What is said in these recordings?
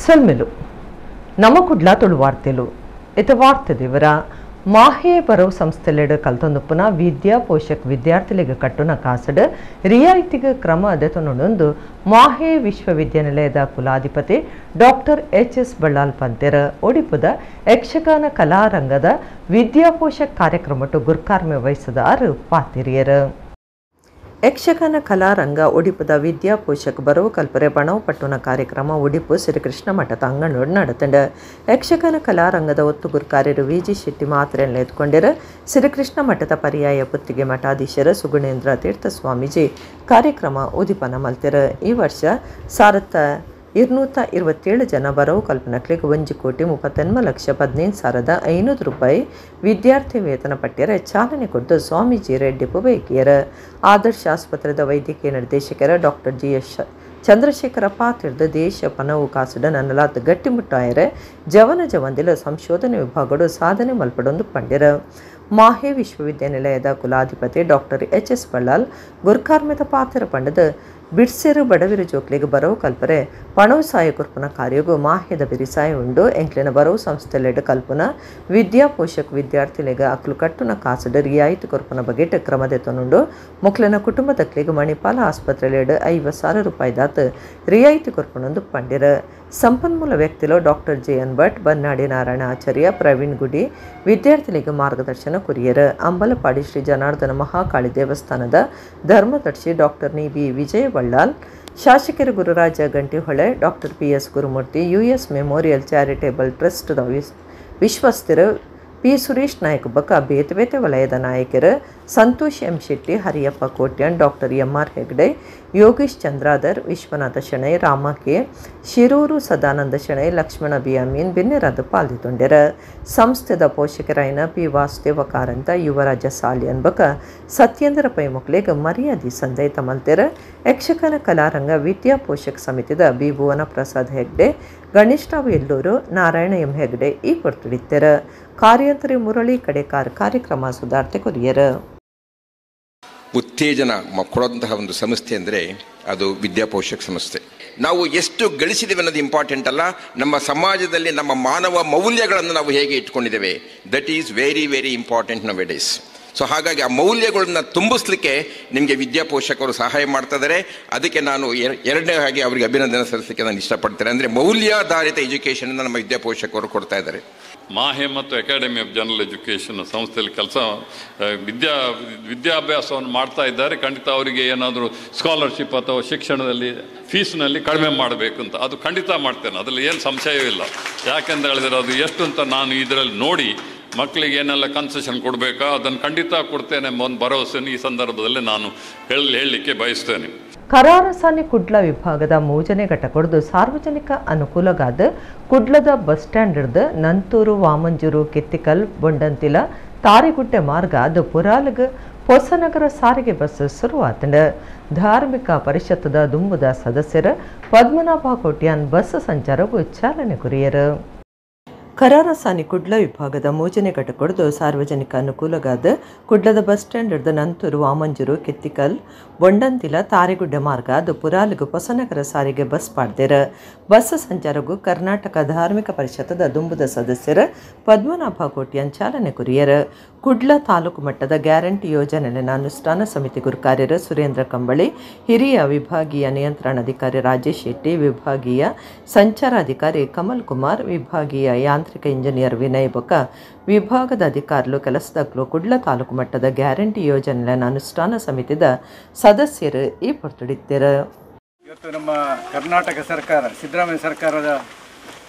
ಸೊಲ್ಮೆಲು ನಮ ಕುಡ್ಲ ತುಳು ವಾರ್ತೆಲು ಇತ ವಾರ್ತೆ ದೇವರ ಮಾಹೆ ಬರವು ಸಂಸ್ಥೆಲೆಡ್ ಕಲ್ತೊಂದುಪ್ಪುನ ವಿದ್ಯಾ ಪೋಷಕ್ ವಿದ್ಯಾರ್ಥಿಲೆಗ್ ಕಟ್ಟುನ ಕಾಸುಡ್ ರಿಯಾಯಿತಿಗ್ ಕ್ರಮ ದೆತೊನೊಂದು ಮಾಹೆ ವಿಶ್ವವಿದ್ಯಾನಿಲಯದ ಕುಲಾಧಿಪತಿ ಡಾಕ್ಟರ್ ಎಚ್ ಎಸ್ ಬಳ್ಳಾಲ್ ಪಂತೆರ್. ಒಡಿಪುದ ಯಕ್ಷಗಾನ ಕಲಾರಂಗದ ವಿದ್ಯಾ ಪೋಷಕ್ ಕಾರ್ಯಕ್ರಮಟ್ಟು ಗುರ್ಕಾರ್ಮೆ ವಹಿಸಿದ ಪಾತಿರಿಯರು. ಯಕ್ಷಗಾನ ಕಲಾರಂಗ ಒಡಿಪುದ ವಿದ್ಯಾ ಪೋಷಕ ಬರವು ಕಲ್ಪರೆ ಬಣವು ಪಟ್ಟುನ ಕಾರ್ಯಕ್ರಮ ಒಡಿಪು ಶ್ರೀಕೃಷ್ಣ ಮಠದ ಅಂಗಣೋಡು ನಡೆತಂಡು. ಯಕ್ಷಗಾನ ಕಲಾರಂಗದ ಒತ್ತು ಗುರುಕಾರ್ಯರು ವಿ ಜಿ ಶೆಟ್ಟಿ ಮಾತ್ರೆಯನ್ನು ಎತ್ಕೊಂಡಿರು. ಶ್ರೀಕೃಷ್ಣ ಮಠದ ಪರ್ಯಾಯ ಪುತ್ತಿಗೆ ಮಠಾಧೀಶರು ಸುಗುಣೇಂದ್ರ ತೀರ್ಥ ಸ್ವಾಮೀಜಿ ಕಾರ್ಯಕ್ರಮ ಉದ್ದೀಪನ ಮಲ್ತಿರು. ಈ ವರ್ಷ 227 ಜನ ಬರವು ಕಲ್ಪನಕ್ಲಿಗೆ 1,39,15,500 ರೂಪಾಯಿ ವಿದ್ಯಾರ್ಥಿ ವೇತನ ಪಠ್ಯರ ಚಾಲನೆ ಕೊಟ್ಟು ಸ್ವಾಮೀಜಿ ರೆಡ್ಡಿಪು ಬೈಕಿಯರು. ಆದರ್ಶ ಆಸ್ಪತ್ರೆದ ವೈದ್ಯಕೀಯ ನಿರ್ದೇಶಕರ ಡಾಕ್ಟರ್ ಜಿ ಎಸ್ ಚಂದ್ರಶೇಖರ ಪಾತಿರ್ದ ದೇಶ ಪನವು ಕಾಸುಡ ನನ್ನಲಾತ್ ಗಟ್ಟಿಮುಟ್ಟಾಯರೆ ಜವನ ಜವಂದಿಲ ಸಂಶೋಧನೆ ವಿಭಾಗಡು ಸಾಧನೆ ಮಲ್ಪಡೊಂದು ಪಂಡಿರ. ಮಾಹೆ ವಿಶ್ವವಿದ್ಯಾನಿಲಯದ ಕುಲಾಧಿಪತಿ ಡಾಕ್ಟರ್ ಎಚ್ ಎಸ್ ಬಳ್ಳಾಲ್ ಗುರ್ಕಾರ್ಮೆದ ಪಾತ್ರ ಪಂಡದ ಬಿಡ್ಸೆರು ಬಡವಿರು ಜೋಕ್ಲಿಗೆ ಬರವು ಕಲ್ಪರೆ ಪಣವು ಸಾಯ ಕೊರ್ಪುನ ಕಾರ್ಯಗೂ ಮಾಹ್ಯದ ಬಿರಿಸಾಯ ಉಂಡು. ಎಂಕ್ಲಿನ ಬರವು ಸಂಸ್ಥೆಲೆಡ್ ಕಲ್ಪುನ ವಿದ್ಯಾ ಪೋಷಕ ವಿದ್ಯಾರ್ಥಿಲೆಗ್ ಅಕ್ಲು ಕಟ್ಟುನ ಕಾಸುಡು ರಿಯಾಯಿತಿ ಕೊರ್ಪುನ ಬಗೆಟ್ ಕ್ರಮ ದೆತೊನುಂಡು. ಮೊಕ್ಲೆನ ಕುಟುಂಬದಕ್ಲೆಗ್ ಮಣಿಪಾಲ ಆಸ್ಪತ್ರೆಲೆಡ್ 50,000 ರೂಪಾಯಿ ದಾತ್ ರಿಯಾಯಿತಿ ಕೊರ್ಪುನೊಂದು ಪಂಡಿರು. ಸಂಪನ್ಮೂಲ ವ್ಯಕ್ತಿಲು doctor J N Bhat, Bannadi Narayana Acharya, Praveen Gudi ವಿದ್ಯಾರ್ಥಿಗಳಿಗೆ ಮಾರ್ಗದರ್ಶನ ಕೊರಿಯರು. ಅಂಬಲಪಾಡಿ ಶ್ರೀ ಜನಾರ್ದನ ಮಹಾಕಾಳಿ ದೇವಸ್ಥಾನದ ಧರ್ಮದರ್ಶಿ ಡಾಕ್ಟರ್ ನಿ ಬಿ ವಿಜಯ ಬಳ್ಳಾಲ್, ಶಾಸಕರು Gururaja Gantihole, doctor P S Gurumurthy, U S memorial charitable trust ವಿಶ್ವಸ್ಥರು P Suresh Nayak ಬಕ ಬೇತೆ ಬೇತೆ ವಲಯದ ನಾಯಕರು Santosh M Shetty, Hariyappa Kotian, doctor M R Hegde, Yogesh Chandradhar, Vishwanatha Shenoy, Rama K, Shirur Sadananda Shenoy, Lakshmana B Amin ಬಿನ್ನೆರಾದ ಪಾಲ್ಗೊಂಡರು. ಸಂಸ್ಥೆದ ಪೋಷಕರಾಯನ P Vasudeva Karanth, ಯುವರಾಜ ಸಾಲಿಯನ್ ಬಕ ಸತ್ಯೇಂದ್ರ ಪೈ ಮೊಕ್ಲೆಗ್ ಮರ್ಯಾದೆ ಸಂದೈತ ಮಲ್ತೆರ್. ಯಕ್ಷಗಾನ ಕಲಾರಂಗ ವಿದ್ಯಾ ಪೋಷಕ ಸಮಿತಿದ ಬಿ ಭುವನ ಪ್ರಸಾದ್ ಹೆಗ್ಡೆ, ಗಣೇಶರಾವ್ ಎಲ್ಲೂರು, ನಾರಾಯಣ ಎಂ ಹೆಗ್ಡೆ ಈ ಪೊರ್ತುಡಿತ್ತೆರ್. ಕಾರ್ಯಂತರಿ ಮುರಳಿ ಕಡೆಕಾರ್ ಕಾರ್ಯಕ್ರಮ ಸುಧಾರ್ತೆ ಕೊರಿಯರು. ಉತ್ತೇಜನ ಕೊಡುವಂತಹ ಒಂದು ಸಂಸ್ಥೆ ಅಂದರೆ ಅದು ವಿದ್ಯಾಪೋಷಕ ಸಂಸ್ಥೆ. ನಾವು ಎಷ್ಟು ಗಳಿಸಿದ್ದೇವೆ ಅನ್ನೋದು ಇಂಪಾರ್ಟೆಂಟ್ ಅಲ್ಲ, ನಮ್ಮ ಸಮಾಜದಲ್ಲಿ ನಮ್ಮ ಮಾನವ ಮೌಲ್ಯಗಳನ್ನು ನಾವು ಹೇಗೆ ಇಟ್ಕೊಂಡಿದ್ದೇವೆ, that is very very important nowadays. So ಹಾಗಾಗಿ ಆ ಮೌಲ್ಯಗಳನ್ನ ತುಂಬಿಸ್ಲಿಕ್ಕೆ ನಿಮಗೆ ವಿದ್ಯಾಪೋಷಕರು ಸಹಾಯ ಮಾಡ್ತಾ ಇದ್ದಾರೆ. ಅದಕ್ಕೆ ನಾನು ಎರಡನೇ ಹಾಗೆ ಅವರಿಗೆ ಅಭಿನಂದನೆ ಸಲ್ಲಿಸಲಿಕ್ಕೆ ನಾನು ಇಷ್ಟಪಡ್ತೇನೆ. ಅಂದರೆ ಮೌಲ್ಯಾಧಾರಿತ ಎಜುಕೇಷನ್ ನಮ್ಮ ವಿದ್ಯಾಪೋಷಕರು ಕೊಡ್ತಾ ಇದ್ದಾರೆ. ಮಾಹೆ ಮತ್ತು ಅಕಾಡೆಮಿ ಆಫ್ ಜನರಲ್ ಎಜುಕೇಷನ್ ಸಂಸ್ಥೆಯಲ್ಲಿ ಕೆಲಸ ವಿದ್ಯಾಭ್ಯಾಸವನ್ನು ಮಾಡ್ತಾ ಇದ್ದಾರೆ. ಖಂಡಿತ ಅವರಿಗೆ ಏನಾದರೂ ಸ್ಕಾಲರ್ಶಿಪ್ ಅಥವಾ ಶಿಕ್ಷಣದಲ್ಲಿ ಫೀಸ್ನಲ್ಲಿ ಕಡಿಮೆ ಮಾಡಬೇಕು ಅಂತ ಅದು ಖಂಡಿತ ಮಾಡ್ತೇನೆ, ಅದರಲ್ಲಿ ಏನು ಸಂಶಯವಿಲ್ಲ. ಯಾಕೆಂತ ಹೇಳಿದರೆ ಅದು ಎಷ್ಟು ಅಂತ ನಾನು ಇದರಲ್ಲಿ ನೋಡಿ ಮಕ್ಕಳಿಗೆ ಏನೆಲ್ಲ ಕನ್ಸೆಷನ್ ಕೊಡಬೇಕಾ ಅದನ್ನು ಖಂಡಿತ ಕೊಡ್ತೇನೆ ಎಂಬ ಒಂದು ಭರವಸೆಯನ್ನು ಈ ಸಂದರ್ಭದಲ್ಲಿ ನಾನು ಹೇಳಲಿಕ್ಕೆ ಬಯಸ್ತೇನೆ. ಕರಾರಸಾನಿ ಕುಡ್ಲ ವಿಭಾಗದ ಮೂಜನೆ ಘಟಕೊಡ್ದು ಸಾರ್ವಜನಿಕ ಅನುಕೂಲಗಾದ ಕುಡ್ಲದ ಬಸ್ ಸ್ಟ್ಯಾಂಡ್ ಹಿಡ್ದು ನಂತೂರು, ವಾಮಂಜೂರು, ಕಿತ್ತಿಕಲ್, ಬೊಂಡಂತಿಲ, ತಾರಿಗುಡ್ಡೆ ಮಾರ್ಗ ಅದು ಪುರಾಲ್ಗ್ ಹೊಸನಗರ ಸಾರಿಗೆ ಬಸ್ ಶುರುವಾತಂಡ. ಧಾರ್ಮಿಕ ಪರಿಷತ್ತದ ದುಂಬುದ ಸದಸ್ಯರು ಪದ್ಮನಾಭ ಕೋಟ್ಯಾನ್ ಬಸ್ ಸಂಚಾರಕ್ಕೂ ಚಾಲನೆ ಕೊರಿಯರು. ಕರಾರಸಾನಿ ಕುಡ್ಲ ವಿಭಾಗದ ಮೂಜನೆ ಘಟಕೊಡ್ದು ಸಾರ್ವಜನಿಕ ಅನುಕೂಲಗಾದ ಕುಡ್ಲದ ಬಸ್ ಸ್ಟ್ಯಾಂಡ್ ಹಿಡ್ದು ನಂತೂರು, ವಾಮಂಜೂರು, ಕಿತ್ತಿಕಲ್, ಬೊಂಡಂತಿಲ, ತಾರಿಗುಡ್ಡೆ ಮಾರ್ಗ ಅದು ಪುರಾಲ್ಗು ಹೊಸನಗರ ಸಾರಿಗೆ ಬಸ್ ಪಾಡ್ದಿರ. ಬಸ್ ಸಂಚಾರಕ್ಕೂ ಕರ್ನಾಟಕ ಧಾರ್ಮಿಕ ಪರಿಷತ್ತದ ದುಂಬುದ ಸದಸ್ಯರು ಪದ್ಮನಾಭ ಕೋಟ್ಯಾನ್ ಚಾಲನೆ ಕೊರಿಯರು. ಕುಡ್ಲ ತಾಲೂಕು ಮಟ್ಟದ ಗ್ಯಾರಂಟಿ ಯೋಜನೆಯ ಅನುಷ್ಠಾನ ಸಮಿತಿ ಗುರುಕಾರ್ಯರು ಸುರೇಂದ್ರ ಕಂಬಳಿ, ಹಿರಿಯ ವಿಭಾಗೀಯ ನಿಯಂತ್ರಣಾಧಿಕಾರಿ ರಾಜೇಶ್ ಶೆಟ್ಟಿ, ವಿಭಾಗೀಯ ಸಂಚಾರಾಧಿಕಾರಿ ಕಮಲ್ ಕುಮಾರ್, ವಿಭಾಗೀಯ ಯಾಂತ್ರಿಕ ಇಂಜಿನಿಯರ್ ವಿನಯ್ ಬೊಕ್ಕ ವಿಭಾಗದ ಅಧಿಕಾರಿಗಳು ಕೆಲಸದಕ್ಲು ಕುಡ್ಲ ತಾಲೂಕು ಮಟ್ಟದ ಗ್ಯಾರಂಟಿ ಯೋಜನೆಯ ಅನುಷ್ಠಾನ ಸಮಿತಿದ ಸದಸ್ಯರು ಈ ಪೊರ್ತುಡಿದ್ದರು. ಇವತ್ತು ನಮ್ಮ ಕರ್ನಾಟಕ ಸರ್ಕಾರ, ಸಿದ್ದರಾಮಯ್ಯ ಸರ್ಕಾರದ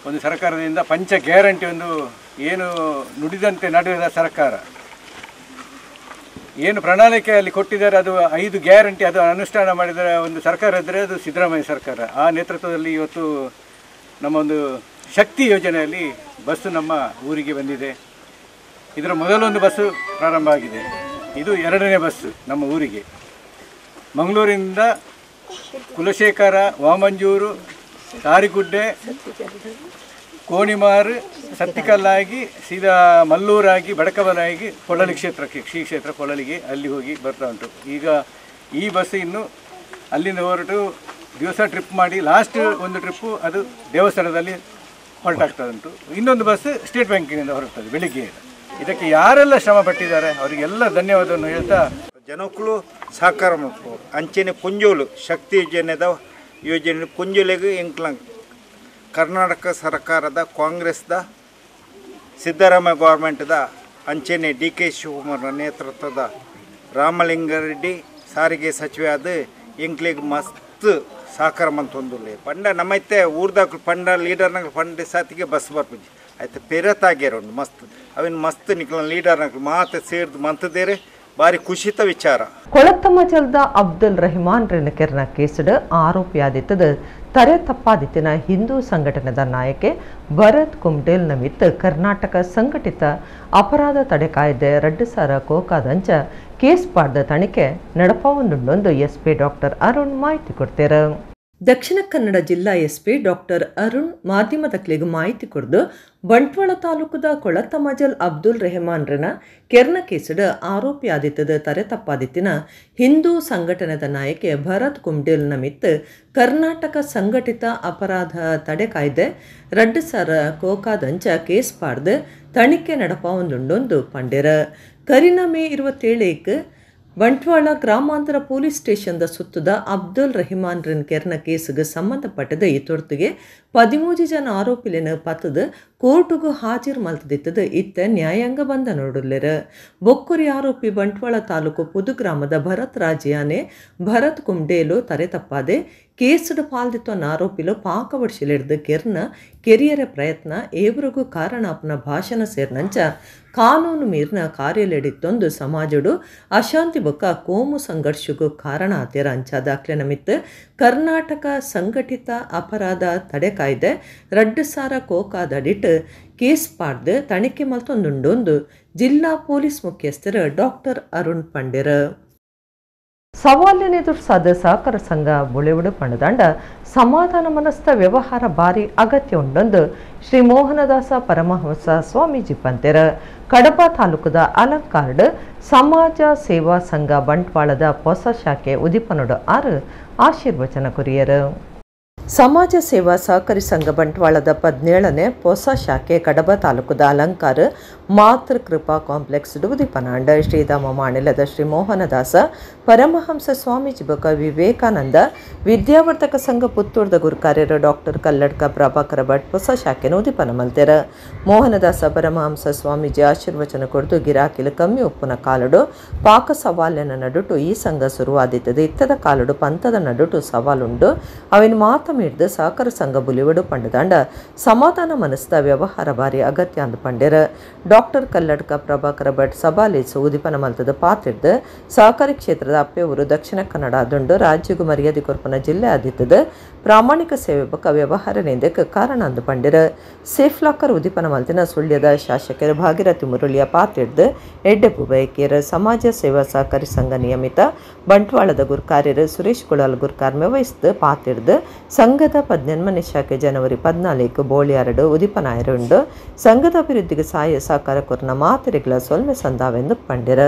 ಒಂದು ಸರ್ಕಾರದಿಂದ ಪಂಚ ಗ್ಯಾರಂಟಿ ಒಂದು ಏನು ನುಡಿದಂತೆ ನಡೆದ ಸರ್ಕಾರ ಏನು ಪ್ರಣಾಳಿಕೆಯಲ್ಲಿ ಕೊಟ್ಟಿದ್ದಾರೆ ಅದು 5 ಗ್ಯಾರಂಟಿ ಅದು ಅನುಷ್ಠಾನ ಮಾಡಿದ ಒಂದು ಸರ್ಕಾರ ಇದ್ದರೆ ಅದು ಸಿದ್ದರಾಮಯ್ಯ ಸರ್ಕಾರ. ಆ ನೇತೃತ್ವದಲ್ಲಿ ಇವತ್ತು ನಮ್ಮ ಒಂದು ಶಕ್ತಿ ಯೋಜನೆಯಲ್ಲಿ ಬಸ್ಸು ನಮ್ಮ ಊರಿಗೆ ಬಂದಿದೆ. ಇದರ ಮೊದಲೊಂದು ಬಸ್ಸು ಪ್ರಾರಂಭ ಆಗಿದೆ, ಇದು ಎರಡನೇ ಬಸ್ಸು ನಮ್ಮ ಊರಿಗೆ. ಮಂಗಳೂರಿನಿಂದ ಕುಲಶೇಖರ, ವಾಮಂಜೂರು, ತಾರಿಗುಡ್ಡೆ, ಕೋಣಿಮಾರು, ಸತ್ತಿಕಲ್ಲಾಗಿ ಸೀದಾ ಮಲ್ಲೂರಾಗಿ ಬಡಕಬಲಾಗಿ ಪೊಳಲಿ ಕ್ಷೇತ್ರಕ್ಕೆ, ಶ್ರೀ ಕ್ಷೇತ್ರ ಪೊಳಲಿಗೆ ಅಲ್ಲಿ ಹೋಗಿ ಬರ್ತಾ ಉಂಟು. ಈಗ ಈ ಬಸ್ ಇನ್ನು ಅಲ್ಲಿಂದ ಹೊರಟು ದಿವಸ ಟ್ರಿಪ್ ಮಾಡಿ ಲಾಸ್ಟ್ ಒಂದು ಟ್ರಿಪ್ಪು ಅದು ದೇವಸ್ಥಾನದಲ್ಲಿ ಹೊರಟಾಗ್ತದೆ ಉಂಟು. ಇನ್ನೊಂದು ಬಸ್ ಸ್ಟೇಟ್ ಬ್ಯಾಂಕಿನಿಂದ ಹೊರಡ್ತದೆ ಬೆಳಿಗ್ಗೆ. ಇದಕ್ಕೆ ಯಾರೆಲ್ಲ ಶ್ರಮ ಪಟ್ಟಿದ್ದಾರೆ ಅವರಿಗೆಲ್ಲ ಧನ್ಯವಾದವನ್ನು ಹೇಳ್ತಾ, ಜನಕ್ಕೂ ಸಹಕಾರ ಮಾಡ್ಕೊ ಅಂಚೆನೆ ಪುಂಜೋಲು ಶಕ್ತಿ ಯೋಜನೆದ ಯೋಜನೆ ಪುಂಜೋಲಿಗೆ ಎಂಕ್ಲ ಕರ್ನಾಟಕ ಸರ್ಕಾರದ ಕಾಂಗ್ರೆಸ್ದ ಸಿದ್ದರಾಮಯ್ಯ ಗೌರ್ಮೆಂಟ್ದ ಅಂಚೆನೆ ಡಿ ಕೆ ಶಿವಕುಮಾರ್ ನೇತೃತ್ವದ ರಾಮಲಿಂಗಾರೆಡ್ಡಿ ಸಾರಿಗೆ ಸಚಿವೆ ಅದು ಎಂಕ್ಲಿಗೆ ಮಸ್ತ್ ಸಹಕಾರ ಮಂತೊಂದುಲ್ಲೆ. ಪಂಡ ನಮ್ಮೈತೆ ಊರ್ದಾಕ್ಲು ಪಂಡ ಲೀಡರ್ನಾಗ ಪಂಡ ಸಾತಿಗೆ ಬಸ್ ಬರ್ಪುಜಿ ಆಯ್ತು ಪೆರತಾಗ್ಯಾರ ಉಂಡು ಮಸ್ತ್ ಅವಿನ ಮಸ್ತ್ ನಿಕ್ಲ ಲೀಡರ್ನಾಗ ಮಾತು ಸೇರ್ದು ಮಂತದೇರೆ ಭಾರಿ ಖುಷಿತ ವಿಚಾರ. ಕೊಳತ್ತಮಜಲ್ದ ಅಬ್ದುಲ್ ರೆಹಮಾನ್ ರೆನಕೆರ್ನ ಕೇಸ್ಡ್ ಆರೋಪಿಯಾದಿತ್ತದ ತರೆ ತಪ್ಪಾದಿತ್ತಿನ ಹಿಂದೂ ಸಂಘಟನೆದ ನಾಯಕೆ ಭರತ್ ಕುಮ್ಡೇಲ್ ನಮಿತ್ ಕರ್ನಾಟಕ ಸಂಘಟಿತ ಅಪರಾಧ ತಡೆ ಕಾಯ್ದೆ 2000 ಕೋಕಾದಂಚ ಕೇಸ್ ಪಾಡ್ದ ತನಿಖೆ ನಡಪಾವೊಂದುಂಡೊಂದು ಎಸ್ಪಿ ಡಾಕ್ಟರ್ ಅರುಣ್ ಮಾಹಿತಿ ಕೊಡ್ತೇರ. ದಕ್ಷಿಣ ಕನ್ನಡ ಜಿಲ್ಲಾ ಎಸ್ಪಿ ಡಾಕ್ಟರ್ ಅರುಣ್ ಮಾಧ್ಯಮದಕ್ಲಿಗೆ ಮಾಹಿತಿ ಕೊಡ್ದು ಬಂಟ್ವಾಳ ತಾಲೂಕುದ ಕೊಳತ್ತಮಜಲ್ ಅಬ್ದುಲ್ ರೆಹಮಾನ್ರನ ಕೆರ್ನ ಕೇಸುಡ್ ಆರೋಪಿ ಆದಿತ್ತದ ತರೆ ತಪ್ಪಾದಿತ್ತಿನ ಹಿಂದೂ ಸಂಘಟನೆದ ನಾಯಕೆ ಭರತ್ ಕುಮ್ಡೇಲ್ ನಮಿತ್ ಕರ್ನಾಟಕ ಸಂಘಟಿತ ಅಪರಾಧ ತಡೆ ಕಾಯ್ದೆ 2000 ಕೋಕಾದಂಚ ಕೇಸ್ ಪಾಡ್ದು ತನಿಖೆ ನಡಪಾವೊಂದುಂಡೊಂದು ಪಂಡೆರ. ಕರಿನ ಮೇ 27 ಬಂಟ್ವಾಳ ಗ್ರಾಮಾಂತರ ಪೊಲೀಸ್ ಸ್ಟೇಷನ್ದ ಸುತ್ತದ ಅಬ್ದುಲ್ ರಹಿಮಾನ್ ರಿನ್ ಕೆರ್ನ ಕೇಸುಗೆ ಸಂಬಂಧಪಟ್ಟದ ಈ ತೊರ್ತಿಗೆ 13 ಜನ ಆರೋಪಿಲಿನ ಪತ್ತದ ಕೋರ್ಟುಗು ಹಾಜರು ಮಲ್ತದಿತ್ತದ ಇತ್ತ ನ್ಯಾಯಾಂಗ ಬಂಧ ನೋಡಲಿರ. ಬೊಕ್ಕುರಿ ಆರೋಪಿ ಬಂಟ್ವಾಳ ತಾಲೂಕು ಪುದು ಗ್ರಾಮದ ಭರತ್ ರಾಜಿಯಾನೆ ಭರತ್ ಕುಮ್ಡೇಲು ತರೆ ತಪ್ಪಾದೆ ಕೇಸುಡು ಪಾಲ್ದಿತ್ತೊನ್ನ ಆರೋಪಿಲು ಪಾಕವಡ್ಶಿಲಿಡ್ದು ಕೆರ್ನ ಕೆರಿಯರ ಪ್ರಯತ್ನ ಏವರಿಗೂ ಕಾರಣಾಪನ ಭಾಷಣ ಸೇರ್ನಂಚ ಕಾನೂನು ಮೀರಿನ ಕಾರ್ಯಲೆಡಿತ್ತೊಂದು ಸಮಾಜಡು ಅಶಾಂತಿ ಬೊಕ್ಕ ಕೋಮು ಸಂಘರ್ಷಕ್ಕೂ ಕಾರಣ ಆತೇರ ಅಂಚ ದಾಖಲೆ ನಮಿತ್ ಕರ್ನಾಟಕ ಸಂಘಟಿತ ಅಪರಾಧ ತಡೆ ಕಾಯ್ದೆ 2000 ಕೋಕಾದಡಿಟ್ ಕೇಸ್ ಪಾಡ್ದು ತನಿಖೆ ಮಲ್ತೊಂದುಂಡೊಂದು ಜಿಲ್ಲಾ ಪೊಲೀಸ್ ಮುಖ್ಯಸ್ಥರು ಡಾಕ್ಟರ್ ಅರುಣ್ ಪಂಡೆರ. ಸವಾಲಿನೆದುರ್ಸಾದ ಸಹಕಾರ ಸಂಘ ಬುಳೆವುಡು ಪಣದಂಡ ಸಮಾಧಾನ ಮನಸ್ಥ ವ್ಯವಹಾರ ಭಾರಿ ಅಗತ್ಯ ಉಂಡೊಂದು ಶ್ರೀ ಮೋಹನದಾಸ ಪರಮಹಂಸ ಸ್ವಾಮೀಜಿ ಪಂತೆರ. ಕಡಬ ತಾಲೂಕದ ಅಲಂಕಾರ್ಡ್ ಸಮಾಜ ಸೇವಾ ಸಂಘ ಬಂಟ್ವಾಳದ ಹೊಸ ಶಾಖೆ ಉದಿಪನೊಡು 6 ಆಶೀರ್ವಚನ ಕೊರಿಯರು. ಸಮಾಜ ಸೇವಾ ಸಹಕಾರಿ ಸಂಘ ಬಂಟ್ವಾಳದ 17ನೇ ಹೊಸ ಶಾಖೆ ಕಡಬ ತಾಲೂಕದ ಅಲಂಕಾರ ಮಾತೃಕೃಪಾ ಕಾಂಪ್ಲೆಕ್ಸ್ ಉದಿಪನಾಂಡ ಶ್ರೀಧಾಮ ಮಾಣಿಲದ ಶ್ರೀ ಮೋಹನದಾಸ ಪರಮಹಂಸ ಸ್ವಾಮೀಜಿ ಬೊಕ ವಿವೇಕಾನಂದ ವಿದ್ಯಾವರ್ಧಕ ಸಂಘ ಪುತ್ತೂರ್ದ ಗುರುಕಾರ್ಯರು ಡಾಕ್ಟರ್ ಕಲ್ಲಡ್ಕ ಪ್ರಭಾಕರ ಭಟ್ ಹೊಸ ಶಾಖೆನ ಉದಿಪನ ಮಲ್ತೆರ. ಮೋಹನದಾಸ ಪರಮಹಂಸ ಸ್ವಾಮೀಜಿ ಆಶೀರ್ವಚನ ಕೊಡ್ದು ಗಿರಾಕಿಲು ಕಮ್ಮಿ ಉಪ್ಪುನ ಕಾಲುಡು ಪಾಕ ಸವಾಲಿನ ನಡುಟು ಈ ಸಂಘ ಶುರುವಾದಿತ್ತದ. ಇತ್ತದ ಕಾಲುಡು ಪಂಥದ ನಡುಟು ಸವಾಲುಂಡು ಅವಿನ ಮಾತ ಮೀರ್ದು ಸಹಕಾರ ಸಂಘ ಬುಲಿವಡು ಪಂಡದಾಂಡ ಸಮಾಧಾನ ಮನಸ್ದ ವ್ಯವಹಾರ ಭಾರಿ ಅಗತ್ಯ ಅಂದು ಪಂಡೆರ. ಡಾಕ್ಟರ್ ಕಲ್ಲಡ್ಕ ಪ್ರಭಾಕರ ಭಟ್ ಸಭಾಲೇಸು ಉದಿಪನ ಮಲ್ತದ ಪಾತಿರ್ದು ಸಹಕಾರಿ ಕ್ಷೇತ್ರದ ಅಪ್ಪೆಯವರು ದಕ್ಷಿಣ ಕನ್ನಡ ದುಂಡು ರಾಜ್ಯಗೂ ಮರ್ಯಾದೆ ಕೊರ್ಪನ ಜಿಲ್ಲೆ ಆದಿತ್ತದ ಪ್ರಾಮಾಣಿಕ ಸೇವೆ ಬೊಕ್ಕ ವ್ಯವಹಾರ ನಿಂದಕ್ಕೆ ಕಾರಣ ಅಂದು ಪಂಡೆರ. ಸೇಫ್ ಲಾಕರ್ ಉದಿಪನ ಮಲ್ತಿನ ಸುಳ್ಯದ ಶಾಸಕರು ಭಾಗೀರಥಿ ಮುರುಳಿಯ ಪಾತಿರ್ದು ಎಡ್ಡೆಪು ಬಯಕಿಯರ ಸಮಾಜ ಸೇವಾ ಸಹಕಾರಿ ಸಂಘ ನಿಯಮಿತ ಬಂಟ್ವಾಳದ ಗುರ್ಕಾರ್ಯರು ಸುರೇಶ್ ಕುಳಾಲ್ ಗುರ್ಕಾರ್ಮೆ ವಹಿಸಿದ ಪಾತಿರ್ದು ಸಂಘದ 18ನೇ ಶಾಖೆ ಜನವರಿ 14 ಬೋಳಿಯಾರಡು ಉದಿಪನಾಯರುಂಡು ಸಂಘದ ಅಭಿವೃದ್ಧಿಗೆ ಸಹಾಯ ಸಹಕಾರ ಕೊರ್ನ ಮಾತೆರೆಗಳ ಸೊಲ್ಮೆ ಸಂದಾವೆಂದು ಪಂಡೆರ.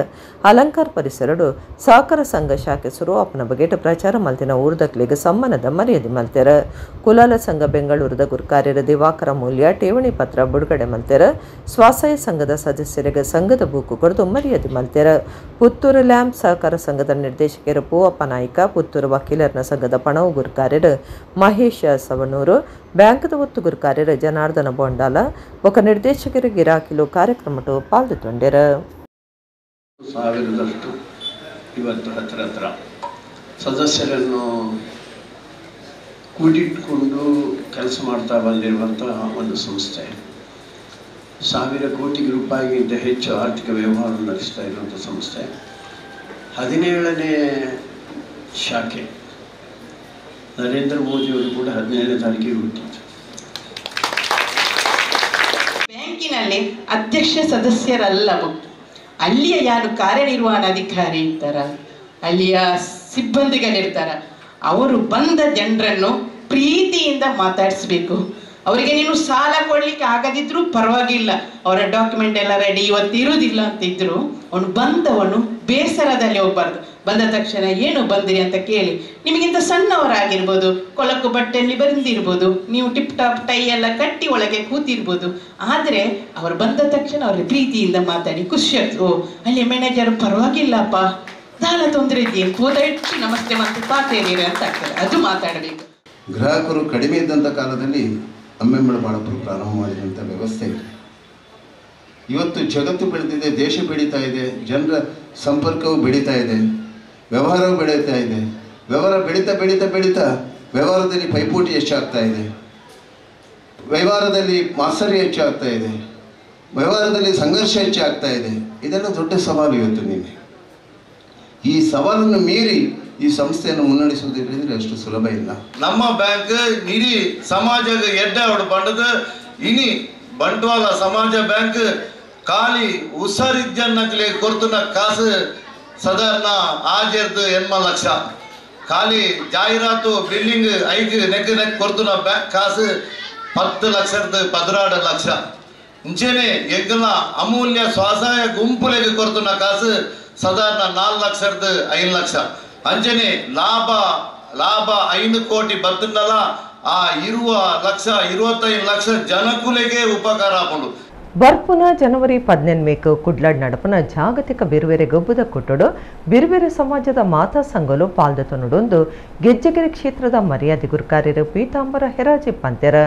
ಅಲಂಕಾರ ಪರಿಸರಡು ಸಹಕಾರ ಸಂಘ ಶಾಖೆ ಸುರುವಾಪನ ಬಗೆಟ ಪ್ರಚಾರ ಮಲ್ತಿನ ಊರ್ದಕ್ಲಿಗೆ ಸಮ್ಮಾನದ ಮರ್ಯಾದೆ ಮಲ್ತೆರ. ಕುಲಾಲ ಸಂಘ ಬೆಂಗಳೂರದ ಗುರ್ಕಾರ್ಯರ ದಿವಾಕರ ಮೂಲ್ಯ ಠೇವಣಿ ಪತ್ರ ಬಿಡುಗಡೆ ಮಲ್ತೆರ. ಸ್ವಾಸಯ ಸಂಘದ ಸದಸ್ಯರಿಗೆ ಸಂಘದ ಬೂಕು ಕೊಡದು ಮರ್ಯಾದೆ ಮಲ್ತೆರ. ಪುತ್ತೂರು ಲ್ಯಾಂಪ್ ಸಹಕಾರ ಸಂಘದ ನಿರ್ದೇಶಕರು ಪೂವಪ್ಪ ನಾಯ್ಕ, ಪುತ್ತೂರು ವಕೀಲರನ ಸಂಘದ ಪಣವು ಗುರ್ಕಾರ್ಯರು ಮಹೇಶ ಸವಣೂರು, ಬ್ಯಾಂಕದ ಒತ್ತು ಗುರುಕಾರ್ಯರು ಜನಾರ್ದನ ಬೋಂಡಾಲ ಒಕ ನಿರ್ದೇಶಕರು ಗಿರಾಕಿಲು ಕಾರ್ಯಕ್ರಮಟು ಪಾಲ್ಗೊಂಡರು. 1000ದಷ್ಟು ಇವತ್ತು ಹತ್ರ ಹತ್ರ ಸದಸ್ಯರನ್ನು ಕೂಡಿಟ್ಟುಕೊಂಡು ಕೆಲಸ ಮಾಡ್ತಾ ಬಂದಿರುವಂತಹ ಒಂದು ಸಂಸ್ಥೆ. 1000 ಕೋಟಿ ರೂಪಾಯಿಗಿಂತ ಹೆಚ್ಚು ಆರ್ಥಿಕ ವ್ಯವಹಾರ ನಡೆಸ್ತಾ ಇರುವಂಥ ಸಂಸ್ಥೆ. 17ನೇ ಶಾಖೆ. ನರೇಂದ್ರ ಮೋದಿಯವರು ಕೂಡ 17ನೇ ತಾರೀಕಿಗೆ ಹುಟ್ಟಿದ್ರು. ಬ್ಯಾಂಕಿನಲ್ಲಿ ಅಧ್ಯಕ್ಷ ಸದಸ್ಯರಲ್ಲ ಮುಖ್ಯ, ಅಲ್ಲಿಯ ಯಾರು ಕಾರ್ಯನಿರ್ವಹಣಾಧಿಕಾರಿ ಇರ್ತಾರ, ಅಲ್ಲಿಯ ಸಿಬ್ಬಂದಿಗಳಿರ್ತಾರ, ಅವರು ಬಂದ ಜನರನ್ನು ಪ್ರೀತಿಯಿಂದ ಮಾತಾಡಿಸ್ಬೇಕು. ಅವರಿಗೆ ನೀನು ಸಾಲ ಕೊಡ್ಲಿಕ್ಕೆ ಆಗದಿದ್ರೂ ಪರವಾಗಿಲ್ಲ, ಅವರ ಡಾಕ್ಯುಮೆಂಟ್ ಎಲ್ಲ ರೆಡಿ ಇವತ್ತು ಇರುವುದಿಲ್ಲ ಅಂತಿದ್ರು ಅವನು ಬಂದವನು ಬೇಸರದಲ್ಲಿ ಹೋಗ್ಬಾರ್ದು. ಬಂದ ತಕ್ಷಣ ಏನು ಬಂದಿರಿ ಅಂತ ಕೇಳಿ, ನಿಮಗಿಂತ ಸಣ್ಣವರಾಗಿರ್ಬೋದು, ಕೊಳಕು ಬಟ್ಟೆಯಲ್ಲಿ ಬಂದಿರ್ಬೋದು, ನೀವು ಟಿಪ್ ಟಾಪ್ ಟೈ ಎಲ್ಲ ಕಟ್ಟಿ ಒಳಗೆ ಕೂತಿರ್ಬೋದು. ಆದರೆ ಅವರು ಬಂದ ತಕ್ಷಣ ಅವ್ರ ಪ್ರೀತಿಯಿಂದ ಮಾತಾಡಿ ಖುಷಿ ಆಗ್ತದೆ. ಓ ಅಲ್ಲಿ ಮ್ಯಾನೇಜರ್ ಪರವಾಗಿಲ್ಲಪ್ಪ, ದಾಲ ತೊಂದರೆ ಇದೆಯೇ, ಕೂದ ಇಟ್ಟು ನಮಸ್ತೆ ಮತ್ತು ಪಾತೇರಿ ಅಂತ ಆಗ್ತದೆ. ಅದು ಮಾತಾಡಬೇಕು. ಗ್ರಾಹಕರು ಕಡಿಮೆ ಇದ್ದಂಥ ಕಾಲದಲ್ಲಿ ಅಮ್ಮೆಂಬಳ ಬಾಳಪ್ಪರು ಪ್ರಾರಂಭ ಮಾಡಿದಂಥ ವ್ಯವಸ್ಥೆ ಇದೆ. ಇವತ್ತು ಜಗತ್ತು ಬೆಳೆದಿದೆ, ದೇಶ ಬೆಳೀತಾ ಇದೆ, ಜನರ ಸಂಪರ್ಕವು ಬೆಳೀತಾ ಇದೆ, ವ್ಯವಹಾರವು ಬೆಳೀತಾ ಇದೆ. ವ್ಯವಹಾರ ಬೆಳೀತಾ ಬೆಳೀತಾ ಬೆಳೀತಾ ವ್ಯವಹಾರದಲ್ಲಿ ಪೈಪೋಟಿ ಹೆಚ್ಚಾಗ್ತಾ ಇದೆ, ವ್ಯವಹಾರದಲ್ಲಿ ಮಾತ್ಸರ್ಯ ಹೆಚ್ಚಾಗ್ತಾ ಇದೆ, ವ್ಯವಹಾರದಲ್ಲಿ ಸಂಘರ್ಷ ಹೆಚ್ಚಾಗ್ತಾ ಇದೆ. ಇದೆಲ್ಲ ದೊಡ್ಡ ಸವಾಲು ಇವತ್ತು. ನಿನ್ನೆ ಈ ಸವಾಲನ್ನು ಮೀರಿ ಈ ಸಂಸ್ಥೆಯನ್ನು ಮುನ್ನಡೆಸುವುದು ಹೇಳಿದರೆ ಅಷ್ಟು ಸುಲಭ ಇಲ್ಲ. ನಮ್ಮ ಬ್ಯಾಂಕ್ ಇಡೀ ಸಮಾಜಕ್ಕೆ ಎಡ್ಡೆ ಬಂಡದ ಇನಿ ಬಂಟ್ವಾಳ ಸಮಾಜ ಬ್ಯಾಂಕ್ ಖಾಲಿ ಹುಷಾರಿದ್ದನ್ನಕ್ಲೆ ಕೊರ್ತುನ ಕಾಸು ಸಾಧಾರಣ ಆಜೆರ್ದು 80 ಲಕ್ಷ ಖಾಲಿ ಜಾಹೀರಾತು ಬಿಲ್ಡಿಂಗ್ ಐಕ್ ನೆಕ್ ನೆಕ್ ಕೊರ್ತುನ ಬ್ಯಾಂಕ್ ಕಾಸು 10 ಲಕ್ಷದ 12 ಲಕ್ಷ ಇಂಚೇನೆ ಎಂಕಲ್ನ ಅಮೂಲ್ಯ ಸ್ವಸಹಾಯ ಗುಂಪುಲೆಗೆ ಕೊರ್ತುನ ಕಾಸು ಸಾಧಾರಣ 4 ಲಕ್ಷದ 5 ಲಕ್ಷ ಅಂಚನೆ ಲಾಭ ಲಾಭ 5 ಕೋಟಿ ಬರ್ತದಲ್ಲ ಆ 20 ಲಕ್ಷ 25 ಲಕ್ಷ ಜನಕುಲೆಗೆ ಉಪಕಾರ ಆಪುಂಡು. ಬರ್ಪುನ ಜನವರಿ 18 ಕುಡ್ಲಡ್ ನಡಪುನ ಜಾಗತಿಕ ಬಿರುವೆರೆ ಗೊಬ್ಬದ ಕೊಟ್ಟಡು ಬಿರುವೆರೆ ಸಮಾಜದ ಮಾತಾ ಸಂಘಲು ಪಾಲ್ದತನುಡೊಂದು ಗೆಜ್ಜೆಗೆರೆ ಕ್ಷೇತ್ರದ ಮರ್ಯಾದೆ ಗುರುಕಾರ್ಯರು ಪೀತಾಂಬರ ಹೆರಾಜಿ ಪಂತೆರ.